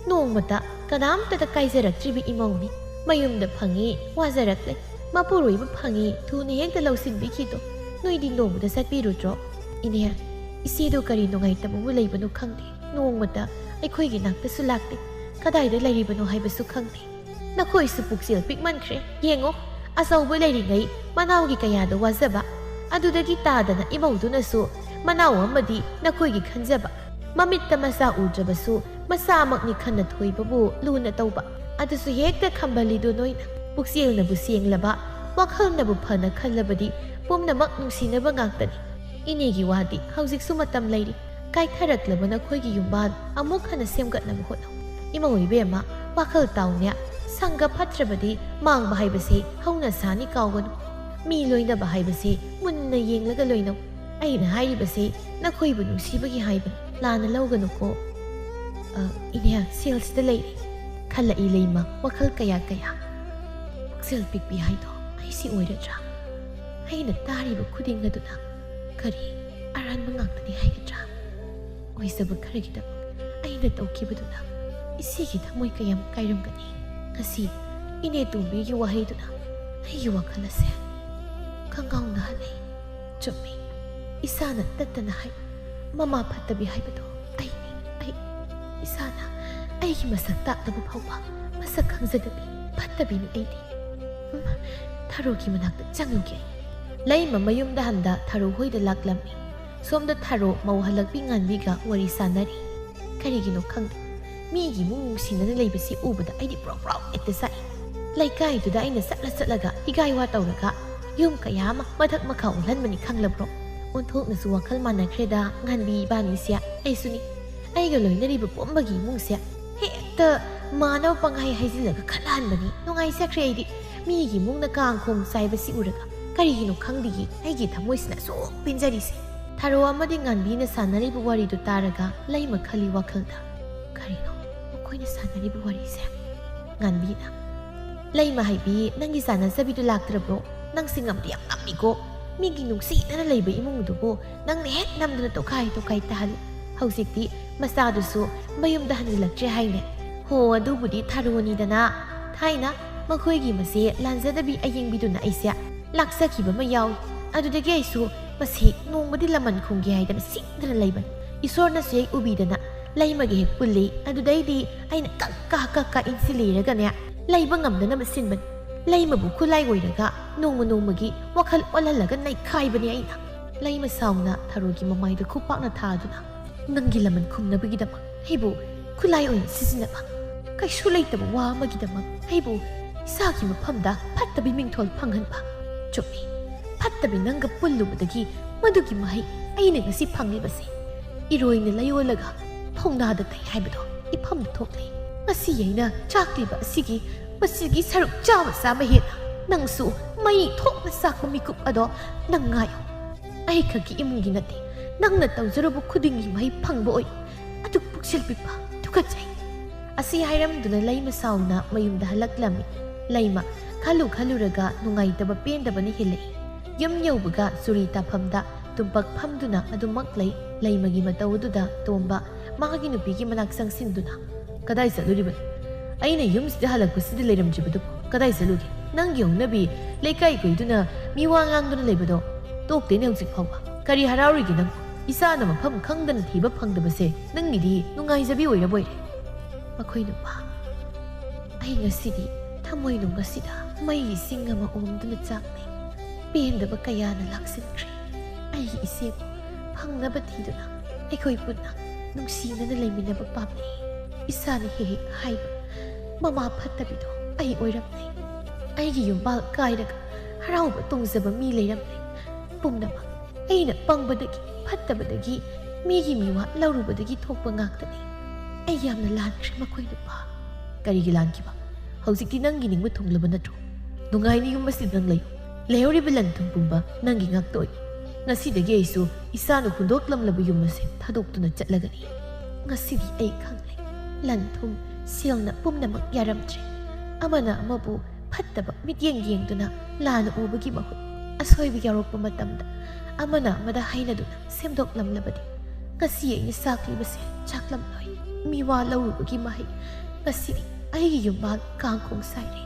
ꯅꯣꯡꯃꯇ ꯀꯅꯥꯝꯇꯗ ꯀꯥꯏꯖꯔꯛꯇ꯭ꯔꯤꯕ ꯏꯃꯧꯅꯤ꯫ ꯃꯌꯨꯝꯗ ꯐꯪꯉꯤ, ꯋꯥꯖꯔꯛꯂꯦ꯫ ꯃꯄꯨꯔꯣꯏꯕ ꯐꯪꯉꯤ, ꯊꯨꯅ ꯍꯦꯛꯇ ꯂꯧꯁꯤꯟꯕꯤꯈꯤꯗꯣ꯫ ꯅꯣꯏꯗꯤ ꯅꯣꯡꯃꯗ ꯆꯠꯄꯤꯔꯨꯗ꯭ꯔꯣ? ꯏꯅꯦ, ꯏꯆꯦꯗꯣ ꯀꯔꯤ ꯅꯨꯡꯉꯥꯏꯇꯕꯕꯨ ꯂꯩꯕꯅꯣ ꯈꯪꯗꯦ꯫ ꯅꯣꯡꯃꯇ ꯑꯩꯈꯣꯏꯒꯤ ꯅꯥꯛꯇꯁꯨ ꯂꯥꯛꯇꯦ꯫ ꯀꯗꯥꯏꯗ ꯂꯩꯔꯤꯕꯅꯣ ꯍꯥꯏꯕꯁꯨ ꯈꯪꯗꯦ꯫ ꯅꯈꯣꯏꯁꯨ ꯄꯨꯛꯆꯦꯜ ꯄꯤꯛꯃꯟꯈ꯭ꯔꯦ꯫ ꯌꯦꯡꯉꯣ, ꯑꯆꯧꯕ ꯂꯩꯔꯤꯉꯩ ꯃꯅꯥꯎꯒꯤ ꯀꯌꯥꯗ ꯋꯥꯖꯕ, ꯑꯗꯨꯗꯒꯤ ꯇꯥꯗꯅ ꯏꯃꯧꯗꯨꯅꯁꯨ ꯃꯅꯥꯎ ꯑꯃꯗꯤ ꯅꯈꯣꯏꯒꯤ ꯈꯟꯖꯕ꯫ ꯃꯃꯤꯠꯇ ꯃꯆꯥ ꯎꯗ꯭ꯔꯕꯁꯨ ꯃꯆꯥꯃꯛꯅꯤ ꯈꯟꯅ ꯊꯣꯏꯕꯕꯨ ꯂꯨꯅ ꯇꯧꯕ꯫ ꯑꯗꯨꯁꯨ ꯍꯦꯛꯇ ꯈꯝꯕꯜꯂꯤꯗꯣ ꯅꯣꯏꯅ꯫ ꯄꯨꯛꯆꯦꯜꯅꯕꯨ ꯁꯦꯡꯂꯕ, ꯋꯥꯈꯜꯅꯕꯨ ꯐꯅ ꯈꯜꯂꯕꯗꯤ ꯄꯨꯝꯅꯃꯛ ꯅꯨꯡꯁꯤꯅꯕ ꯉꯥꯛꯇꯅꯤ꯫ ꯏꯅꯦꯒꯤ ꯋꯥꯗꯤ ꯍꯧꯖꯤꯛꯁꯨ ꯃꯇꯝ ꯂꯩꯔꯤ꯫ ꯀꯥꯏꯊꯔꯛꯂꯕ ꯅꯈꯣꯏꯒꯤ ꯌꯨꯝꯕꯥꯜ ꯑꯃꯨꯛ ꯍꯟꯅ ꯁꯦꯝꯒꯠꯅꯕ ꯍꯣꯠꯅꯧ꯫ ꯏꯃꯧ ꯏꯕꯦꯝꯃ, ꯋꯥꯈꯜ ꯇꯥꯎꯅꯦ꯫ ꯁꯪꯒ ꯐꯠꯇ꯭ꯔꯕꯗꯤ ꯃꯥꯡꯕ ꯍꯥꯏꯕꯁꯦ ꯍꯧꯅ ꯁꯥꯅꯤ ꯀꯥꯎꯒꯅꯨ꯫ ꯃꯤ ꯂꯣꯏꯅꯕ ꯍꯥꯏꯕꯁꯦ ꯃꯨꯟꯅ ꯌꯦꯡꯂꯒ ꯂꯣꯏꯅꯧ꯫ ꯑꯩꯅ ꯍꯥꯏꯔꯤꯕꯁꯦ ꯅꯈꯣꯏꯕꯨ ꯅꯨꯡꯁꯤꯕꯒꯤ ꯍꯥꯏꯕꯅꯤ, ꯂꯥꯟꯅ ꯂꯧꯒꯅꯨꯀꯣ꯫ "ꯑ, ꯏꯅꯦ, ꯁꯦꯜꯁꯤꯗ ꯂꯩꯔꯦ" ꯈꯜꯂꯛꯏ ꯂꯩꯃ, ꯋꯥꯈꯜ ꯀꯌꯥ ꯀꯌꯥ꯫ ꯄꯨꯛꯆꯦꯜ ꯄꯤꯛꯄꯤ ꯍꯥꯏꯗꯣ ꯑꯩꯁꯤ ꯑꯣꯏꯔꯗ꯭ꯔꯥ? ꯑꯩꯅ ꯇꯥꯔꯤꯕ ꯈꯨꯗꯤꯡ ꯑꯗꯨꯅ ꯀꯔꯤ ꯑꯔꯥꯟꯕ ꯉꯥꯛꯇꯅꯤ ꯍꯥꯏꯒꯗ꯭ꯔꯥ? ꯑꯣꯏꯖꯕ ꯈꯔꯒꯤꯗꯃꯛ ꯑꯩꯅ ꯇꯧꯈꯤꯕꯗꯨꯅ ꯏꯆꯦꯒꯤ ꯊꯃꯣꯏ ꯀꯌꯥꯝ ꯀꯥꯏꯔꯝꯒꯅꯤ꯫ ꯉꯁꯤ ꯏꯅꯦ ꯇꯣꯝꯕꯤꯒꯤ ꯋꯥꯍꯩꯗꯨꯅ ꯑꯩꯒꯤ ꯋꯥꯈꯜ ꯑꯁꯦ ꯈꯪꯒꯥꯎꯅꯍꯜꯂꯦ꯫ ꯆꯨꯝꯃꯤ, ꯏꯁꯥꯅ ꯇꯠꯇꯅ ꯍꯥꯏ, ꯃꯃꯥ ꯐꯠꯇꯕꯤ ꯍꯥꯏꯕꯗꯣ ꯑꯩꯅꯤ꯫ ꯑꯩ ꯏꯁꯥꯅ ꯑꯩꯒꯤ ꯃꯁꯛ ꯇꯥꯛꯅꯕ ꯐꯥꯎꯕ ꯃꯁꯛ ꯈꯪꯖꯗꯕꯤ ꯐꯠꯇꯕꯤꯅꯤ ꯑꯩꯗꯤ꯫ ꯎꯝ, ꯊꯔꯣꯒꯤ ꯃꯅꯥꯛꯇ ꯆꯪꯂꯨꯒꯦ ꯑꯩ꯫ ꯂꯩꯃ ꯃꯌꯨꯝꯗ ꯍꯟꯗ ꯊꯔꯣ ꯍꯣꯏꯗ ꯂꯥꯛꯂꯝꯃꯤ꯫ ꯁꯣꯝꯗ ꯊꯔꯣ ꯃꯧ ꯍꯜꯂꯛꯄꯤ ꯉꯥꯟꯕꯤꯒ ꯋꯥꯔꯤ ꯁꯥꯟꯅꯔꯤ꯫ ꯀꯔꯤꯒꯤꯅꯣ ꯈꯪꯗꯦ, ꯃꯤꯒꯤ ꯏꯃꯨꯡ ꯅꯨꯡꯁꯤꯅꯅ ꯂꯩꯕꯁꯤ ꯎꯕꯗ ꯑꯩꯗꯤ ꯄ꯭ꯔꯣꯛ ꯄ꯭ꯔꯣꯛ ꯍꯦꯛꯇ ꯆꯥꯛꯏ꯫ ꯂꯩꯀꯥꯏꯗꯨꯗ ꯑꯩꯅ ꯆꯠꯂ ꯆꯠꯂꯒ ꯍꯤꯒꯥꯏ ꯋꯥ ꯇꯧꯔꯒ ꯌꯨꯝ ꯀꯌꯥ ꯑꯃ ꯃꯊꯛ ꯃꯈꯥ ꯑꯣꯜꯍꯟꯕꯅꯤ ꯈꯪꯂꯕ꯭ꯔꯣ? ꯑꯣꯟꯊꯣꯛꯅꯁꯨ ꯋꯥꯈꯜ ꯃꯥꯟꯅꯈ꯭ꯔꯦꯗ ꯉꯥꯟꯕꯤ ꯏꯕꯥꯅꯤꯁꯦ꯫ ꯑꯩꯁꯨꯅꯤ, ꯑꯩꯒ ꯂꯣꯏꯅꯔꯤꯕ ꯄꯨꯝꯕꯒꯤ ꯏꯃꯨꯡꯁꯦ ꯍꯦꯛꯇ ꯃꯥꯟꯅꯕ ꯄꯪꯍꯥꯏ ꯍꯥꯏꯖꯤꯜꯂꯒ ꯈꯠꯅꯍꯟꯕꯅꯤ꯫ ꯅꯨꯡꯉꯥꯏꯖꯈ꯭ꯔꯦ ꯑꯩꯗꯤ꯫ ꯃꯤꯒꯤ ꯏꯃꯨꯡꯅ ꯀꯥꯡ ꯈꯣꯡ ꯆꯥꯏꯕꯁꯤ ꯎꯔꯒ ꯀꯔꯤꯒꯤꯅꯣ ꯈꯪꯗꯤꯌꯦ, ꯑꯩꯒꯤ ꯊꯃꯣꯏꯁꯤꯅ ꯑꯁꯨꯛ ꯄꯦꯟꯖꯔꯤꯁꯦ꯫ ꯊꯔꯣ ꯑꯃꯗꯤ ꯉꯥꯟꯕꯤꯅ ꯁꯥꯟꯅꯔꯤꯕ ꯋꯥꯔꯤꯗꯨ ꯇꯥꯔꯒ ꯂꯩꯃ ꯈꯜꯂꯤ ꯋꯥꯈꯜꯗ, "ꯀꯔꯤꯅꯣ ꯃꯈꯣꯏꯅ ꯁꯥꯟꯅꯔꯤꯕ ꯋꯥꯔꯤꯁꯦ?" ꯉꯥꯟꯕꯤꯅ, "ꯂꯩꯃ ꯍꯥꯏꯕꯤ, ꯅꯪꯒꯤ ꯆꯥꯟꯅꯖꯕꯤꯗꯨ ꯂꯥꯛꯇ꯭ꯔꯕ꯭ꯔꯣ? ꯅꯪꯁꯦ ꯉꯝꯗꯤ ꯌꯥꯝ ꯉꯝꯃꯤꯀꯣ꯫ ꯃꯤꯒꯤ ꯅꯨꯡꯁꯤꯅꯅ ꯂꯩꯕ ꯏꯃꯨꯡꯗꯨꯕꯨ ꯅꯪꯅ ꯍꯦꯛ ꯅꯝꯗꯅ ꯇꯣꯈꯥꯏ ꯇꯣꯈꯥꯏ ꯇꯥꯍꯜꯂꯤ꯫ ꯍꯧꯖꯤꯛꯇꯤ ꯃꯆꯥꯗꯨꯁꯨ ꯃꯌꯨꯝꯗ ꯍꯟꯖꯤꯜꯂꯛꯇ꯭ꯔꯦ ꯍꯥꯏꯅꯦ꯫ ꯍꯣ, ꯑꯗꯨꯕꯨꯗꯤ ꯊꯔꯣꯅꯤꯗꯅ꯫ ꯊꯥꯏꯅ ꯃꯈꯣꯏꯒꯤ ꯃꯆꯦ ꯂꯥꯟꯖꯗꯕꯤ ꯑꯌꯦꯡꯕꯤꯗꯨꯅ ꯑꯩꯁꯦ ꯂꯥꯛꯆꯈꯤꯕ ꯑꯃ ꯌꯥꯎꯏ꯫ ꯑꯗꯨꯗꯒꯤ ꯑꯩꯁꯨ ꯃꯁꯤ ꯅꯣꯡꯃꯗꯤ ꯂꯃꯟ ꯈꯨꯝꯒꯦ ꯍꯥꯏꯗꯅ ꯁꯤꯡꯗꯅ ꯂꯩꯕꯅꯤ꯫ ꯏꯁꯣꯔꯅꯁꯨ ꯍꯦꯛ ꯎꯕꯤꯗꯅ ꯂꯩꯃꯒ ꯍꯦꯛ ꯄꯨꯜꯂꯤ꯫ ꯑꯗꯨꯗꯩꯗꯤ ꯑꯩꯅ ꯀꯛ ꯀꯥ ꯀꯛ ꯀꯥ ꯏꯟꯁꯤꯜꯂꯤꯔꯒꯅꯦ, ꯂꯩꯕ ꯉꯝꯗꯅꯕ ꯁꯤꯟꯕꯅꯤ꯫ ꯂꯩꯃꯕꯨ ꯈꯨꯠꯂꯥꯏ ꯑꯣꯏꯔꯒ ꯅꯣꯡꯃ ꯅꯣꯡꯃꯒꯤ ꯋꯥꯈꯜ ꯑꯣꯜꯍꯜꯂꯒ ꯅꯩꯈꯥꯏꯕꯅꯤ ꯑꯩꯅ꯫" ꯂꯩꯃ ꯁꯥꯎꯅ ꯊꯔꯣꯒꯤ ꯃꯃꯥꯏꯗ ꯈꯨꯄꯥꯛꯅ ꯊꯥꯗꯨꯅ, "ꯅꯪꯒꯤ ꯂꯃꯟ ꯈꯨꯝꯅꯕꯒꯤꯗꯃꯛ ꯑꯩꯕꯨ ꯈꯨꯠꯂꯥꯏ ꯑꯣꯏꯅ ꯁꯤꯖꯤꯟꯅꯕ? ꯀꯩꯁꯨ ꯂꯩꯇꯕ ꯋꯥ ꯑꯃꯒꯤꯗꯃꯛ ꯑꯩꯕꯨ ꯏꯁꯥꯒꯤ ꯃꯐꯝꯗ ꯐꯠꯇꯕꯤ ꯃꯤꯡꯊꯣꯜ ꯐꯪꯍꯟꯕ? ꯆꯨꯝꯃꯤ, ꯐꯠꯇꯕꯤ ꯅꯪꯒ ꯄꯨꯜꯂꯨꯕꯗꯒꯤ ꯃꯗꯨꯒꯤ ꯃꯍꯩ ꯑꯩꯅ ꯉꯁꯤ ꯐꯪꯂꯤꯕꯁꯤ꯫ ꯏꯔꯣꯏꯅ ꯂꯩꯌꯣꯜꯂꯒ ꯊꯣꯡꯅꯥꯗ ꯇꯩ ꯍꯥꯏꯕꯗꯣ ꯏꯐꯝꯗ ꯊꯣꯛꯂꯦ꯫ ꯉꯁꯤ ꯑꯩꯅ ꯆꯥꯛꯂꯤꯕ ꯑꯁꯤꯒꯤ ꯃꯁꯤꯒꯤ ꯁꯔꯨꯛ ꯆꯥꯝꯃ ꯆꯥꯝꯃ ꯍꯦꯟꯅ ꯅꯪꯁꯨ ꯃꯩ ꯊꯣꯛꯅ ꯆꯥꯛꯄ ꯃꯤꯀꯨꯞ ꯑꯗꯣ ꯅꯪ ꯉꯥꯏꯌꯨ꯫ ꯑꯩ ꯈꯛꯀꯤ ꯏꯃꯨꯡꯒꯤ ꯅꯠꯇꯦ, ꯅꯪꯅ ꯇꯧꯖꯔꯨꯕ ꯈꯨꯗꯤꯡꯒꯤ ꯃꯍꯩ ꯐꯪꯕ ꯑꯣꯏ꯫ ꯑꯗꯨ ꯄꯨꯛꯆꯦꯜ ꯄꯤꯛꯄ, ꯇꯨꯀꯠꯆꯩ꯫ ꯑꯁꯤ ꯍꯥꯏꯔꯝꯗꯨꯅ ꯂꯩꯃ ꯁꯥꯎꯅ ꯃꯌꯨꯝꯗ ꯍꯜꯂꯛꯂꯝꯃꯤ꯫ ꯂꯩꯃ ꯈꯜꯂꯨ ꯈꯜꯂꯨꯔꯒ ꯅꯨꯡꯉꯥꯏꯇꯕ ꯄꯦꯟꯗꯕꯅ ꯍꯦꯜꯂꯛꯏ꯫ ꯌꯨꯝ ꯌꯧꯕꯒ ꯆꯨꯔꯤ ꯇꯥꯐꯝꯗ ꯇꯨꯝꯄꯛ ꯐꯝꯗꯨꯅ ꯑꯗꯨꯃꯛ ꯂꯩ꯫ ꯂꯩꯃꯒꯤ ꯃꯇꯧ ꯑꯗꯨꯗ ꯇꯣꯝꯕ ꯃꯥꯒꯤ ꯅꯨꯄꯤꯒꯤ ꯃꯅꯥꯛ ꯆꯪꯁꯤꯟꯗꯨꯅ, "ꯀꯗꯥꯏ ꯆꯠꯂꯨꯔꯤꯕꯅꯣ? ꯑꯩꯅ ꯌꯨꯝꯁꯤꯗ ꯍꯜꯂꯛꯄꯁꯤꯗ ꯂꯩꯔꯝꯗ꯭ꯔꯤꯕꯗꯨꯕꯨ ꯀꯗꯥꯏ ꯆꯠꯂꯨꯒꯦ? ꯅꯪꯒꯤ ꯍꯧꯅꯕꯤ ꯂꯩꯀꯥꯏ ꯀꯣꯏꯗꯨꯅ ꯃꯤ ꯋꯥ ꯉꯥꯡꯗꯨꯅ ꯂꯩꯕꯗꯣ ꯇꯣꯛꯇꯦꯅꯦ ꯍꯧꯖꯤꯛ ꯐꯥꯎꯕ꯫ ꯀꯔꯤ ꯍꯔꯥꯎꯔꯤꯒꯦ ꯅꯪ? ꯏꯆꯥꯅ ꯃꯐꯝ ꯈꯪꯗꯅ ꯊꯤꯕ ꯐꯪꯗꯕꯁꯦ ꯅꯪꯒꯤꯗꯤ ꯅꯨꯡꯉꯥꯏꯖꯕꯤ ꯑꯣꯏꯔꯕꯣꯏꯔꯦ?" ꯃꯈꯣꯏ ꯅꯨꯄꯥ, ꯑꯩ ꯉꯁꯤꯗꯤ ꯊꯃꯣꯏꯅꯨꯡ ꯑꯁꯤꯗ ꯃꯩꯒꯤ ꯆꯤꯡ ꯑꯃ ꯑꯣꯝꯗꯨꯅ ꯆꯥꯛꯅꯩ꯫ ꯄꯦꯟꯗꯕ ꯀꯌꯥꯅ ꯂꯥꯛꯁꯤꯟꯈ꯭ꯔꯦ꯫ ꯑꯩꯒꯤ ꯏꯆꯦꯕꯨ ꯐꯪꯅꯕ ꯊꯤꯗꯨꯅ ꯑꯩꯈꯣꯏ ꯄꯨꯟꯅ ꯅꯨꯡꯁꯤꯅꯅ ꯂꯩꯃꯤꯟꯅꯕ ꯄꯥꯝꯂꯦ꯫ ꯏꯁꯥꯅ ꯍꯦꯛ ꯍꯦꯛ ꯍꯥꯏꯕ ꯃꯃꯥ ꯐꯠꯇꯕꯤꯗꯣ ꯑꯩ ꯑꯣꯏꯔꯝꯂꯦ꯫ ꯑꯩꯒꯤ ꯌꯨꯝꯕꯥꯜ ꯀꯥꯏꯔꯒ ꯍꯔꯥꯎꯕ ꯇꯣꯡꯖꯕ ꯃꯤ ꯂꯩꯔꯝꯂꯦ꯫ ꯄꯨꯝꯅꯃꯛ ꯑꯩꯅ ꯄꯪꯕꯗꯒꯤ, ꯐꯠꯇꯕꯗꯒꯤ, ꯃꯤꯒꯤ ꯃꯤꯋꯥ ꯂꯧꯔꯨꯕꯗꯒꯤ ꯊꯣꯛꯄ ꯉꯥꯛꯇꯅꯤ꯫ ꯑꯩ ꯌꯥꯝꯅ ꯂꯥꯟꯈ꯭ꯔꯦ ꯃꯈꯣꯏ ꯅꯨꯄꯥ꯫ ꯀꯔꯤꯒꯤ ꯂꯥꯟꯈꯤꯕ? ꯍꯧꯖꯤꯛꯇꯤ ꯅꯪꯒꯤ ꯅꯤꯡꯕ ꯊꯨꯡꯂꯕ ꯅꯠꯇ꯭ꯔꯣ? ꯅꯨꯡꯉꯥꯏꯅ ꯌꯨꯝ ꯑꯁꯤꯗ ꯅꯪ ꯂꯩꯌꯨ꯫ ꯂꯩꯍꯧꯔꯤꯕ ꯂꯟ ꯊꯨꯝ ꯄꯨꯝꯕ ꯅꯪꯒꯤ ꯉꯥꯛꯇ ꯑꯣꯏ꯫ ꯉꯁꯤꯗꯒꯤ ꯑꯩꯁꯨ ꯏꯁꯥꯅ ꯍꯨꯟꯗꯣꯛꯂꯝꯂꯕ ꯌꯨꯝ ꯑꯁꯤ ꯊꯥꯗꯣꯛꯇꯨꯅ ꯆꯠꯂꯒꯅꯤ꯫ ꯉꯁꯤꯗꯤ ꯑꯩ ꯈꯪꯂꯦ꯫ ꯂꯟ ꯊꯨꯝ, ꯁꯦꯜꯅ ꯄꯨꯝꯅꯃꯛ ꯌꯥꯔꯝꯗ꯭ꯔꯦ꯫ ꯑꯃꯅ ꯑꯃꯕꯨ ꯐꯠꯇꯕ ꯃꯤꯠꯌꯦꯡ ꯌꯦꯡꯗꯨꯅ ꯂꯥꯟꯅ ꯎꯕꯒꯤ ꯃꯍꯨꯠ, ꯑꯁꯣꯏꯕ ꯌꯥꯎꯔꯛꯄ ꯃꯇꯝꯗ ꯑꯃꯅ ꯑꯃꯗ ꯍꯥꯏꯅꯗꯨꯅ ꯁꯦꯝꯗꯣꯛꯂꯝꯂꯕꯗꯤ ꯉꯁꯤ ꯑꯩꯅ ꯆꯥꯛꯂꯤꯕꯁꯦ ꯆꯥꯛꯂꯝꯂꯣꯏ꯫ ꯃꯤꯋꯥ ꯂꯧꯔꯨꯕꯒꯤ ꯃꯍꯩ ꯉꯁꯤꯗꯤ ꯑꯩꯒꯤ ꯌꯨꯝꯕꯥꯜ ꯀꯥꯡꯈꯣꯡ ꯁꯥꯏꯔꯦ꯫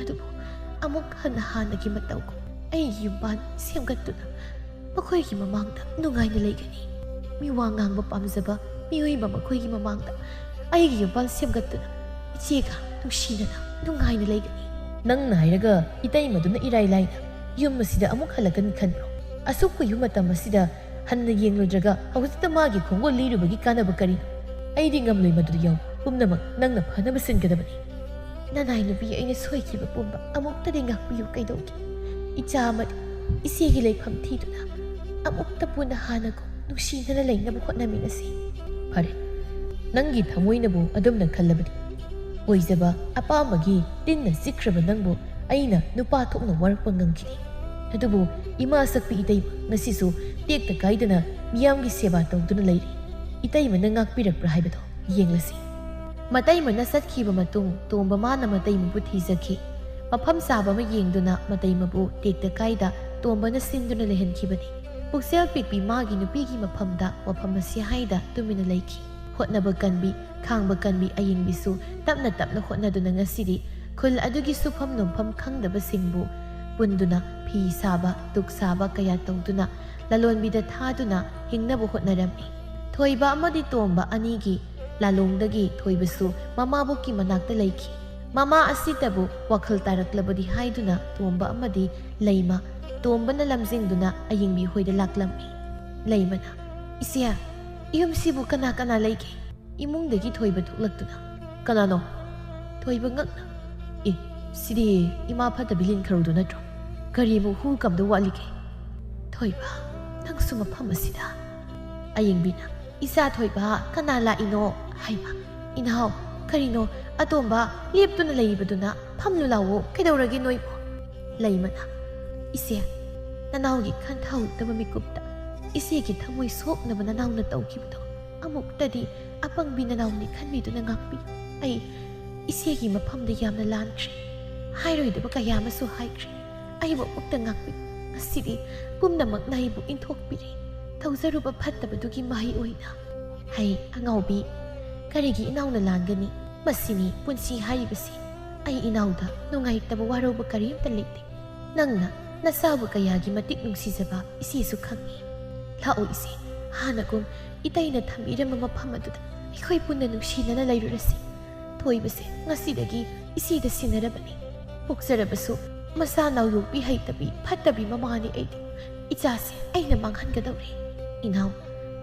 ꯑꯗꯨꯕꯨ ꯑꯃꯨꯛ ꯍꯟꯅ ꯍꯥꯟꯅꯒꯤ ꯃꯇꯧꯒꯨꯝ ꯑꯩꯒꯤ ꯌꯨꯝꯕꯥꯜ ꯁꯦꯝꯒꯠꯇꯨꯅ ꯃꯈꯣꯏꯒꯤ ꯃꯃꯥꯡꯗ ꯅꯨꯡꯉꯥꯏꯅ ꯂꯩꯒꯅꯤ꯫ ꯃꯤꯋꯥ ꯉꯥꯡꯕ ꯄꯥꯝꯖꯕ ꯃꯤꯑꯣꯏꯕ ꯃꯈꯣꯏꯒꯤ ꯃꯃꯥꯡꯗ ꯑꯩꯒꯤ ꯌꯨꯝꯕꯥꯜ ꯁꯦꯝꯒꯠꯇꯨꯅ ꯏꯆꯦꯒ ꯅꯨꯡꯁꯤꯅꯅ ꯅꯨꯡꯉꯥꯏꯅ ꯂꯩꯒꯅꯤ꯫ ꯅꯪꯅ ꯍꯥꯏꯔꯒ ꯏꯇꯩꯃꯗꯨꯅ ꯏꯔꯥꯏ ꯂꯥꯏꯅ ꯌꯨꯝ ꯑꯁꯤꯗ ꯑꯃꯨꯛ ꯍꯜꯂꯛꯀꯅꯤ ꯈꯟꯕ꯭ꯔꯣ? ꯑꯁꯨꯛ ꯀꯨꯏꯕ ꯃꯇꯝ ꯑꯁꯤꯗ ꯍꯟꯅ ꯌꯦꯡꯂꯨꯗ꯭ꯔꯒ ꯍꯧꯖꯤꯛꯇ ꯃꯥꯒꯤ ꯈꯣꯡꯒꯨꯜ ꯂꯤꯔꯨꯕꯒꯤ ꯀꯥꯟꯅꯕ ꯀꯔꯤꯅꯣ? ꯑꯩꯗꯤ ꯉꯝꯂꯣꯏ ꯃꯗꯨꯗ ꯌꯥꯎꯕ꯫ ꯄꯨꯝꯅꯃꯛ ꯅꯪꯅ ꯐꯅꯕ ꯁꯤꯟꯒꯗꯕꯅꯤ꯫ ꯅꯅꯥꯏ ꯅꯨꯄꯤ ꯑꯩꯅ ꯁꯣꯏꯈꯤꯕ ꯄꯨꯝꯕ ꯑꯃꯨꯛꯇꯗꯤ ꯉꯥꯛꯄꯤꯌꯨ ꯀꯩꯗꯧꯒꯦ? ꯏꯆꯥ ꯑꯃꯗꯤ ꯏꯆꯦꯒꯤ ꯂꯩꯐꯝ ꯊꯤꯗꯨꯅ ꯑꯃꯨꯛꯇ ꯄꯨꯟꯅ ꯍꯥꯟꯅꯒꯨꯝ ꯅꯨꯡꯁꯤꯅꯅ ꯂꯩꯅꯕ ꯍꯣꯠꯅꯃꯤꯟꯅꯁꯤ꯫ ꯐꯔꯦ, ꯅꯪꯒꯤ ꯊꯃꯣꯏꯅꯕꯨ ꯑꯗꯨꯝꯅ ꯈꯜꯂꯕꯗꯤ, ꯑꯣꯏꯖꯕ ꯑꯄꯥꯝꯕꯒꯤ ꯇꯤꯟꯅ ꯆꯤꯛꯈ꯭ꯔꯕ ꯅꯪꯕꯨ ꯑꯩꯅ ꯅꯨꯄꯥ ꯊꯣꯛꯅ ꯋꯥꯔꯛꯄ ꯉꯝꯈꯤꯗꯦ꯫ ꯑꯗꯨꯕꯨ ꯏꯃꯥ ꯁꯛꯄꯤ ꯏꯇꯩꯃ ꯉꯁꯤꯁꯨ ꯇꯦꯛꯇ ꯀꯥꯏꯗꯅ ꯃꯤꯌꯥꯝꯒꯤ ꯁꯦꯕꯥ ꯇꯧꯗꯨꯅ ꯂꯩꯔꯤ꯫ ꯏꯇꯩꯃꯅ ꯉꯥꯛꯄꯤꯔꯛꯄ꯭ꯔꯥ ꯍꯥꯏꯕꯗꯣ ꯌꯦꯡꯂꯁꯤ꯫ ꯃꯇꯩꯃꯅ ꯆꯠꯈꯤꯕ ꯃꯇꯨꯡ ꯇꯣꯝꯕ ꯃꯥꯅ ꯃꯇꯩꯃꯕꯨ ꯊꯤꯖꯈꯤ꯫ ꯃꯐꯝ ꯆꯥꯕ ꯑꯃ ꯌꯦꯡꯗꯨꯅ ꯃꯇꯩꯃꯕꯨ ꯇꯦꯛꯇ ꯀꯥꯏꯗ ꯇꯣꯝꯕꯅ ꯁꯤꯟꯗꯨꯅ ꯂꯩꯍꯟꯈꯤꯕꯅꯤ꯫ ꯄꯨꯛꯆꯦꯜ ꯄꯤꯛꯄꯤ ꯃꯥꯒꯤ ꯅꯨꯄꯤꯒꯤ ꯃꯐꯝꯗ ꯋꯥꯐꯝ ꯑꯁꯤ ꯍꯥꯏꯗ ꯇꯨꯃꯤꯟꯅ ꯂꯩꯈꯤ꯫ ꯍꯣꯠꯅꯕ ꯀꯟꯕꯤ, ꯈꯥꯡꯕ ꯀꯟꯕꯤ ꯑꯌꯤꯡꯕꯤꯁꯨ ꯇꯞꯅ ꯇꯞꯅ ꯍꯣꯠꯅꯗꯨꯅ ꯉꯁꯤꯗꯤ ꯈꯨꯜ ꯑꯗꯨꯒꯤ ꯁꯨꯐꯝ ꯅꯣꯝꯐꯝ ꯈꯪꯗꯕꯁꯤꯡꯕꯨ ꯄꯨꯟꯗꯨꯅ ꯐꯤ ꯁꯥꯕ, ꯇꯨꯛ ꯁꯥꯕ ꯀꯌꯥ ꯇꯧꯗꯨꯅ ꯂꯂꯣꯟꯕꯤꯗ ꯊꯥꯗꯨꯅ ꯍꯤꯡꯅꯕ ꯍꯣꯠꯅꯔꯝꯃꯤ꯫ ꯊꯣꯏꯕ ꯑꯃꯗꯤ ꯇꯣꯝꯕ ꯑꯅꯤꯒꯤ ꯂꯥꯂꯣꯡꯗꯒꯤ ꯊꯣꯏꯕꯁꯨ ꯃꯃꯥꯕꯣꯛꯀꯤ ꯃꯅꯥꯛꯇ ꯂꯩꯈꯤ꯫ ꯃꯃꯥ ꯑꯁꯤꯗꯕꯨ ꯋꯥꯈꯜ ꯇꯥꯔꯛꯂꯕꯗꯤ ꯍꯥꯏꯗꯨꯅ ꯇꯣꯝꯕ ꯑꯃꯗꯤ ꯂꯩꯃ, ꯇꯣꯝꯕꯅ ꯂꯝꯖꯤꯡꯗꯨꯅ ꯑꯌꯤꯡꯕꯤ ꯍꯣꯏꯗ ꯂꯥꯛꯂꯝꯃꯤ꯫ ꯂꯩꯃꯅ, "ꯏꯆꯦ, ꯏꯌꯨꯝꯁꯤꯕꯨ ꯀꯅꯥ ꯀꯅꯥ ꯂꯩꯒꯦ?" ꯏꯃꯨꯡꯗꯒꯤ ꯊꯣꯏꯕ ꯊꯣꯛꯂꯛꯇꯨꯅ, "ꯀꯅꯥꯅꯣ?" ꯊꯣꯏꯕ ꯉꯛꯅ, "ꯑꯦ, ꯁꯤꯗꯤ ꯏꯃꯥ ꯐꯠꯇꯕꯤ ꯂꯤꯟꯈꯔꯨꯗꯨ ꯅꯠꯇ꯭ꯔꯣ? ꯀꯔꯤꯕꯨ ꯍꯨ ꯀꯝꯗ ꯋꯥꯠꯂꯤꯒꯦ?" "ꯊꯣꯏꯕ, ꯅꯪꯁꯨ ꯃꯐꯝ ꯑꯁꯤꯗ?" ꯑꯌꯤꯡꯕꯤꯅ, "ꯏꯆꯥ ꯊꯣꯏꯕ, ꯀꯅꯥ ꯂꯥꯛꯏꯅꯣ?" ꯍꯩꯃ, ꯏꯅꯥꯎ, ꯀꯔꯤꯅꯣ? ꯑꯇꯣꯝꯕ ꯂꯦꯞꯇꯨꯅ ꯂꯩꯔꯤꯕꯗꯨꯅ ꯐꯝꯂꯨ ꯂꯥꯎꯋꯣ, ꯀꯩꯗꯧꯔꯒꯦ ꯅꯣꯏꯕꯨ? ꯂꯩꯃꯅ, "ꯏꯆꯦ, ꯅꯅꯥꯎꯒꯤ ꯈꯟꯊꯍꯧꯗꯕ ꯃꯤꯀꯨꯞꯇ ꯏꯆꯦꯒꯤ ꯊꯃꯣꯏ ꯁꯣꯛꯅꯕ ꯅꯅꯥꯎꯅ ꯇꯧꯈꯤꯕꯗꯣ ꯑꯃꯨꯛꯇꯗꯤ ꯑꯄꯪꯕꯤ ꯅꯅꯥꯎꯅꯤ ꯈꯟꯕꯤꯗꯨꯅ ꯉꯥꯛꯄꯤꯌꯨ꯫ ꯑꯩ ꯏꯆꯦꯒꯤ ꯃꯐꯝꯗ ꯌꯥꯝꯅ ꯂꯥꯟꯈ꯭ꯔꯦ꯫ ꯍꯥꯏꯔꯣꯏꯗꯕ ꯀꯌꯥ ꯑꯃꯁꯨ ꯍꯥꯏꯈ꯭ꯔꯦ꯫ ꯑꯩꯕꯨ ꯑꯃꯨꯛꯇ ꯉꯥꯛꯄꯤꯌꯨ꯫ ꯉꯁꯤꯗꯤ ꯄꯨꯝꯅꯃꯛꯅ ꯑꯩꯕꯨ ꯏꯟꯊꯣꯛꯄꯤꯔꯦ꯫ ꯇꯧꯖꯔꯨꯕ ꯐꯠꯇꯕꯗꯨꯒꯤ ꯃꯍꯩ ꯑꯣꯏꯅ꯫ ꯍꯩ ꯑꯉꯥꯎꯕꯤ, ꯀꯔꯤꯒꯤ ꯏꯅꯥꯎꯅ ꯂꯥꯟꯒꯅꯤ? ꯃꯁꯤꯅꯤ ꯄꯨꯟꯁꯤ ꯍꯥꯏꯔꯤꯕꯁꯤ꯫ ꯑꯩ ꯏꯅꯥꯎꯗ ꯅꯨꯡꯉꯥꯏꯇꯕ ꯋꯥꯔꯧꯕ ꯀꯔꯤꯝꯇ ꯂꯩꯇꯦ꯫ ꯅꯪꯅ ꯅꯆꯥꯕꯨ ꯀꯌꯥꯒꯤ ꯃꯇꯤꯛ ꯅꯨꯡꯁꯤꯖꯕ ꯏꯆꯦꯁꯨ ꯈꯪꯏ꯫ ꯂꯥꯛꯑꯣ ꯏꯆꯦ, ꯍꯥꯟꯅꯒꯨꯝ ꯏꯇꯩꯅ ꯊꯝꯕꯤꯔꯝꯕ ꯃꯐꯝ ꯑꯗꯨꯗ ꯑꯩꯈꯣꯏ ꯄꯨꯟꯅ ꯅꯨꯡꯁꯤꯅꯅ ꯂꯩꯔꯨꯔꯁꯤ꯫ ꯊꯣꯏꯕꯁꯦ ꯉꯁꯤꯗꯒꯤ ꯏꯆꯦꯗ ꯁꯤꯟꯅꯔꯕꯅꯤ꯫ ꯄꯣꯛꯆꯔꯕꯁꯨ ꯃꯆꯥ ꯅꯥꯎ ꯌꯣꯛꯄꯤ ꯍꯩꯇꯕꯤ ꯐꯠꯇꯕꯤ ꯃꯃꯥꯅꯤ ꯑꯩꯗꯤ꯫ ꯏꯆꯥꯁꯦ ꯑꯩꯅ ꯃꯥꯡꯍꯟꯒꯗꯧꯔꯦ꯫ ꯏꯅꯥꯎ,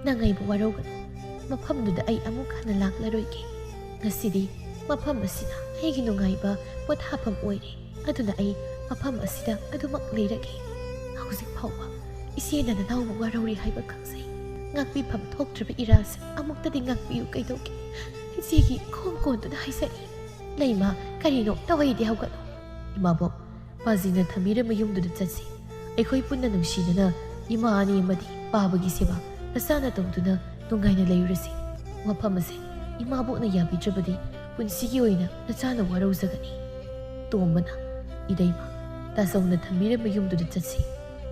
ꯅꯪ ꯑꯩꯕꯨ ꯋꯥꯔꯧꯒꯅꯨ꯫ ꯃꯐꯝꯗꯨꯗ ꯑꯩ ꯑꯃꯨꯛ ꯍꯟꯅ ꯂꯥꯛꯂꯔꯣꯏꯒꯦ꯫ ꯉꯁꯤꯗꯤ ꯃꯐꯝ ꯑꯁꯤꯅ ꯑꯩꯒꯤ ꯅꯨꯡꯉꯥꯏꯕ ꯄꯣꯊꯥꯐꯝ ꯑꯣꯏꯔꯦ꯫ ꯑꯗꯨꯅ ꯑꯩ ꯃꯐꯝ ꯑꯁꯤꯗ ꯑꯗꯨꯃꯛ ꯂꯩꯔꯒꯦ꯫ ꯍꯧꯖꯤꯛ ꯐꯥꯎꯕ ꯏꯆꯦꯅ ꯅꯅꯥꯎꯕꯨ ꯋꯥꯔꯧꯔꯤ ꯍꯥꯏꯕ ꯈꯪꯖꯩ꯫ ꯉꯥꯛꯄꯤꯐꯝ ꯊꯣꯛꯇ꯭ꯔꯕ ꯏꯔꯥꯜꯁꯦ ꯑꯃꯨꯛꯇꯗꯤ ꯉꯥꯛꯄꯤꯌꯨ ꯀꯩꯗꯧꯒꯦ? ꯏꯆꯦꯒꯤ ꯈꯣꯡ ꯀꯣꯟꯗꯨꯗ ꯍꯥꯏꯖꯔꯤ꯫ ꯂꯩꯃ, ꯀꯔꯤꯅꯣ? ꯇꯧꯍꯩꯗꯦ, ꯍꯧꯒꯠꯂꯣ꯫ ꯏꯃꯥꯕꯣꯛ, ꯄꯥꯖꯤꯅ ꯊꯝꯕꯤꯔꯝꯕ ꯌꯨꯝꯗꯨꯗ ꯆꯠꯁꯤ꯫ ꯑꯩꯈꯣꯏ ꯄꯨꯟꯅ ꯅꯨꯡꯁꯤꯅꯅ ꯏꯃꯥ ꯑꯅꯤ ꯑꯃꯗꯤ ꯄꯥꯕꯒꯤ ꯁꯦꯕꯥ ꯅꯆꯥꯅ ꯇꯧꯗꯨꯅ ꯅꯨꯡꯉꯥꯏꯅ ꯂꯩꯔꯨꯔꯁꯤ꯫ ꯃꯐꯝ ꯑꯁꯦ ꯏꯃꯥꯕꯣꯛꯅ ꯌꯥꯕꯤꯗ꯭ꯔꯕꯗꯤ ꯄꯨꯟꯁꯤꯒꯤ ꯑꯣꯏꯅ ꯅꯆꯥꯅ ꯋꯥꯔꯧꯖꯒꯅꯤ꯫ ꯇꯣꯝꯕꯅ, "ꯏꯇꯩꯃ, ꯇꯥꯆꯧꯅ ꯊꯝꯕꯤꯔꯝꯕ ꯌꯨꯝꯗꯨꯗ ꯆꯠꯁꯤ꯫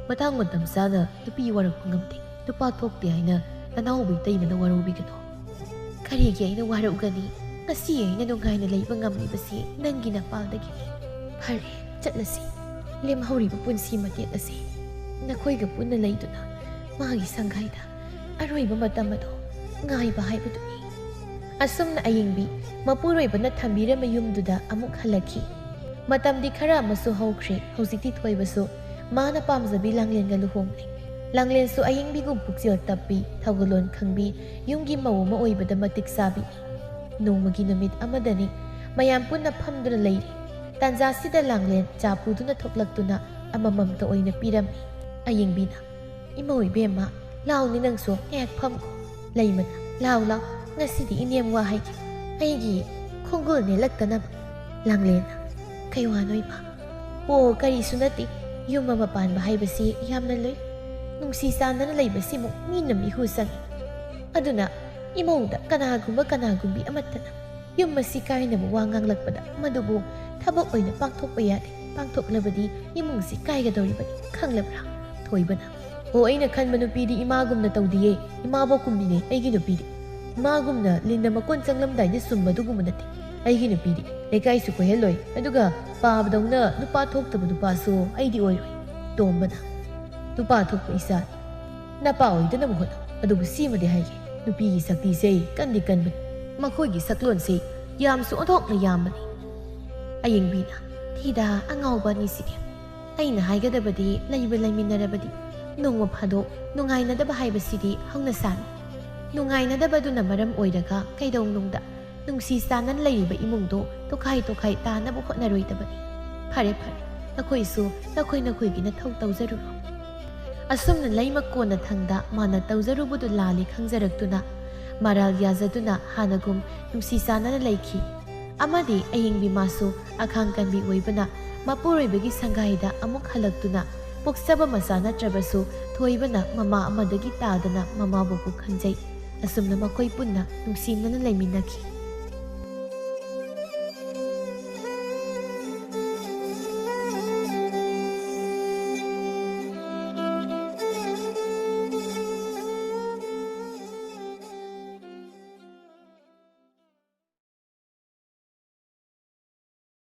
ꯃꯇꯥꯡ ꯃꯇꯝ ꯆꯥꯅ ꯅꯨꯄꯤ ꯋꯥꯔꯛꯄ ꯉꯝꯗꯦ, ꯅꯨꯄꯥ ꯊꯣꯛꯇꯦ ꯍꯥꯏꯅ ꯅꯅꯥꯎꯕꯨ ꯏꯇꯩꯃꯅ ꯋꯥꯔꯧꯕꯤꯒꯅꯨ꯫" "ꯀꯔꯤꯒꯤ ꯑꯩꯅ ꯋꯥꯔꯧꯒꯅꯤ? ꯉꯁꯤ ꯑꯩꯅ ꯅꯨꯡꯉꯥꯏꯅ ꯂꯩꯕ ꯉꯝꯂꯤꯕꯁꯤ ꯅꯪꯒꯤ ꯅꯄꯥꯜꯗꯒꯤꯅꯤ꯫ ꯐꯔꯦ, ꯆꯠꯂꯁꯤ꯫ ꯂꯦꯝꯍꯧꯔꯤꯕ ꯄꯨꯟꯁꯤ ꯃꯇꯦꯛ ꯑꯁꯤ ꯅꯈꯣꯏꯒ ꯄꯨꯟꯅ ꯂꯩꯗꯨꯅ ꯃꯥꯒꯤ ꯁꯪꯒꯥꯏꯗ ꯑꯔꯣꯏꯕ ꯃꯇꯝ ꯑꯗꯨ ꯉꯥꯏꯕ ꯍꯥꯏꯕꯗꯨꯅꯤ꯫" ꯑꯁꯨꯝꯅ ꯑꯌꯤꯡꯕꯤ ꯃꯄꯨꯔꯣꯏꯕꯅ ꯊꯝꯕꯤꯔꯝꯕ ꯌꯨꯝꯗꯨꯗ ꯑꯃꯨꯛ ꯍꯜꯂꯛꯈꯤ꯫ ꯃꯇꯝꯗꯤ ꯈꯔ ꯑꯃꯁꯨ ꯍꯧꯈ꯭ꯔꯦ꯫ ꯍꯧꯖꯤꯛꯇꯤ ꯊꯣꯏꯕꯁꯨ ꯃꯥꯅ ꯄꯥꯝꯖꯕꯤ ꯂꯥꯡꯂꯦꯟꯒ ꯂꯨꯍꯣꯡꯂꯦ꯫ ꯂꯥꯡꯂꯦꯟꯁꯨ ꯑꯌꯤꯡꯕꯤꯒꯨꯝ ꯄꯨꯛꯆꯦꯜ ꯇꯞꯄꯤ, ꯊꯧꯒꯜꯂꯣꯟ ꯈꯪꯕꯤ, ꯌꯨꯝꯒꯤ ꯃꯧ ꯑꯃ ꯑꯣꯏꯕꯗ ꯃꯇꯤꯛ ꯆꯥꯕꯤꯅꯤ꯫ ꯅꯣꯡꯃꯒꯤ ꯅꯨꯃꯤꯠ ꯑꯃꯗꯅꯤ ꯃꯌꯥꯝ ꯄꯨꯟꯅ ꯐꯝꯗꯨꯅ ꯂꯩꯔꯤ꯫ ꯇꯥꯟꯖꯥꯁꯤꯗ ꯂꯥꯡꯂꯦꯟ ꯆꯥ ꯄꯨꯗꯨꯅ ꯊꯣꯛꯂꯛꯇꯨꯅ ꯑꯃꯃꯝꯇ ꯑꯣꯏꯅ ꯄꯤꯔꯝꯃꯤ꯫ ꯑꯌꯤꯡꯕꯤꯅ, "ꯏꯃꯧ ꯏꯕꯦꯝꯃ, ꯂꯥꯎꯅꯦ ꯅꯪꯁꯨ ꯉꯥꯏꯍꯥꯛ ꯐꯝꯈꯣ꯫" ꯂꯩꯃꯅ, "ꯂꯥꯎ ꯂꯥꯎ, ꯉꯁꯤꯗꯤ ꯏꯅꯦꯝ ꯋꯥ ꯍꯥꯏꯒꯦ꯫ ꯑꯩꯒꯤ ꯈꯣꯡꯒꯨꯜ ꯅꯦꯠꯂꯛꯇꯅꯕ꯫" ꯂꯥꯡꯂꯦꯟꯅ, "ꯀꯩ ꯋꯥꯅꯣ ꯏꯃꯥ?" "ꯑꯣ, ꯀꯔꯤꯁꯨ ꯅꯠꯇꯦ꯫ ꯌꯨꯝ ꯑꯃ ꯄꯥꯟꯕ ꯍꯥꯏꯕꯁꯤ ꯌꯥꯝꯅ ꯂꯨꯏ꯫ ꯅꯨꯡꯁꯤ ꯆꯥꯟꯅꯅ ꯂꯩꯕꯁꯤꯃꯨꯛ ꯃꯤꯅ ꯃꯤꯍꯨ ꯆꯪꯏ꯫ ꯑꯗꯨꯅ ꯏꯃꯨꯡꯗ ꯀꯅꯥꯒꯨꯝꯕ ꯀꯅꯥꯒꯨꯝꯕꯤ ꯑꯃꯠꯇꯅ ꯌꯨꯝ ꯑꯁꯤ ꯀꯥꯏꯅꯕ ꯋꯥ ꯉꯥꯡꯂꯛꯄꯗ ꯃꯗꯨꯕꯨ ꯊꯕꯛ ꯑꯣꯏꯅ ꯄꯥꯡꯊꯣꯛꯄ ꯌꯥꯗꯦ꯫ ꯄꯥꯡꯊꯣꯛꯂꯕꯗꯤ ꯏꯃꯨꯡꯁꯤ ꯀꯥꯏꯒꯗꯧꯔꯤꯕꯅꯤ, ꯈꯪꯂꯕ꯭ꯔꯥ?" ꯊꯣꯏꯕꯅ, "ꯑꯣ, ꯑꯩꯅ ꯈꯟꯕ ꯅꯨꯄꯤꯗꯤ ꯏꯃꯥꯒꯨꯝꯅ ꯇꯧꯗꯤꯌꯦ, ꯏꯃꯥꯕꯣꯛꯀꯨꯝꯕꯤꯅꯦ ꯑꯩꯒꯤ ꯅꯨꯄꯤꯗꯤ꯫ ꯏꯃꯥꯒꯨꯝꯅ ꯂꯤꯟꯅ ꯃꯀꯣꯟ ꯆꯪꯂꯝꯗꯥꯏꯗ ꯁꯨꯝꯕ ꯑꯗꯨꯒꯨꯝꯕ ꯅꯠꯇꯦ꯫ ꯑꯩꯒꯤ ꯅꯨꯄꯤꯗꯤ ꯂꯩꯀꯥꯏꯁꯨ ꯀꯣꯏꯍꯜꯂꯣꯏ, ꯑꯗꯨꯒ ꯄꯥꯕꯗꯧꯅ ꯅꯨꯄꯥ ꯊꯣꯛꯇꯕ ꯅꯨꯄꯥꯁꯨ ꯑꯩꯗꯤ ꯑꯣꯏꯔꯣꯏ꯫" ꯇꯣꯝꯕꯅ, "ꯅꯨꯄꯥ ꯊꯣꯛꯄ ꯏꯆꯥꯅꯤ꯫ ꯅꯄꯥ ꯑꯣꯏꯗꯅꯕ ꯍꯣꯠꯅꯧ꯫ ꯑꯗꯨꯕꯨ ꯁꯤꯃꯗꯤ ꯍꯥꯏꯒꯦ, ꯅꯨꯄꯤꯒꯤ ꯁꯛꯇꯤꯁꯦ ꯀꯟꯗꯤ ꯀꯟꯕꯅꯤ꯫ ꯃꯈꯣꯏꯒꯤ ꯁꯛꯂꯣꯟꯁꯦ ꯌꯥꯝꯁꯨ ꯑꯣꯟꯊꯣꯛꯅ ꯌꯥꯝꯕꯅꯤ꯫" ꯑꯌꯤꯡꯕꯤꯅ, "ꯊꯤꯗ ꯑꯉꯥꯎꯕ ꯑꯅꯤꯁꯤꯗꯤ꯫ ꯑꯩꯅ ꯍꯥꯏꯒꯗꯕꯗꯤ, ꯂꯩꯕ ꯂꯩꯃꯤꯟꯅꯔꯕꯗꯤ ꯅꯣꯡꯃ ꯐꯥꯗꯣꯛ ꯅꯨꯡꯉꯥꯏꯅꯗꯕ ꯍꯥꯏꯕꯁꯤꯗꯤ ꯍꯧꯅ ꯁꯥꯅꯤ꯫ ꯅꯨꯡꯉꯥꯏꯅꯗꯕꯗꯨꯅ ꯃꯔꯝ ꯑꯣꯏꯔꯒ ꯀꯩꯗꯧꯅꯨꯡꯗ ꯅꯨꯡꯁꯤ ꯆꯥꯟꯅꯅ ꯂꯩꯔꯤꯕ ꯏꯃꯨꯡꯗꯣ ꯇꯣꯈꯥꯏ ꯇꯣꯈꯥꯏ ꯇꯥꯅꯕ ꯍꯣꯠꯅꯔꯣꯏꯗꯕꯅꯤ꯫ ꯐꯔꯦ ꯐꯔꯦ, ꯅꯈꯣꯏꯁꯨ ꯅꯈꯣꯏ ꯅꯈꯣꯏꯒꯤ ꯅꯊꯧ ꯇꯧꯖꯔꯨꯔꯣ꯫" ꯑꯁꯨꯝꯅ ꯂꯩꯃ ꯀꯣꯟꯅ ꯊꯪꯗ ꯃꯥꯅ ꯇꯧꯖꯔꯨꯕꯗꯨ ꯂꯥꯜꯂꯤ ꯈꯪꯖꯔꯛꯇꯨꯅ ꯃꯔꯥꯜ ꯌꯥꯖꯗꯨꯅ ꯍꯥꯟꯅꯒꯨꯝ ꯅꯨꯡꯁꯤ ꯆꯥꯟꯅꯅ ꯂꯩꯈꯤ꯫ ꯑꯃꯗꯤ ꯑꯌꯤꯡꯕꯤ ꯃꯥꯁꯨ ꯑꯈꯥꯡ ꯀꯟꯕꯤ ꯑꯣꯏꯕꯅ ꯃꯄꯨꯔꯣꯏꯕꯒꯤ ꯁꯪꯒꯥꯏꯗ ꯑꯃꯨꯛ ꯍꯜꯂꯛꯇꯨꯅ ꯄꯣꯛꯆꯕ ꯃꯆꯥ ꯅꯠꯇ꯭ꯔꯕꯁꯨ ꯊꯣꯏꯕꯅ ꯃꯃꯥ ꯑꯃꯗꯒꯤ ꯇꯥꯗꯅ ꯃꯃꯥꯕꯨꯕꯨ ꯈꯟꯖꯩ꯫ ꯑꯁꯨꯝꯅ ꯃꯈꯣꯏ ꯄꯨꯟꯅ ꯅꯨꯡꯁꯤꯅꯅ ꯂꯩꯃꯤꯟꯅꯈꯤ꯫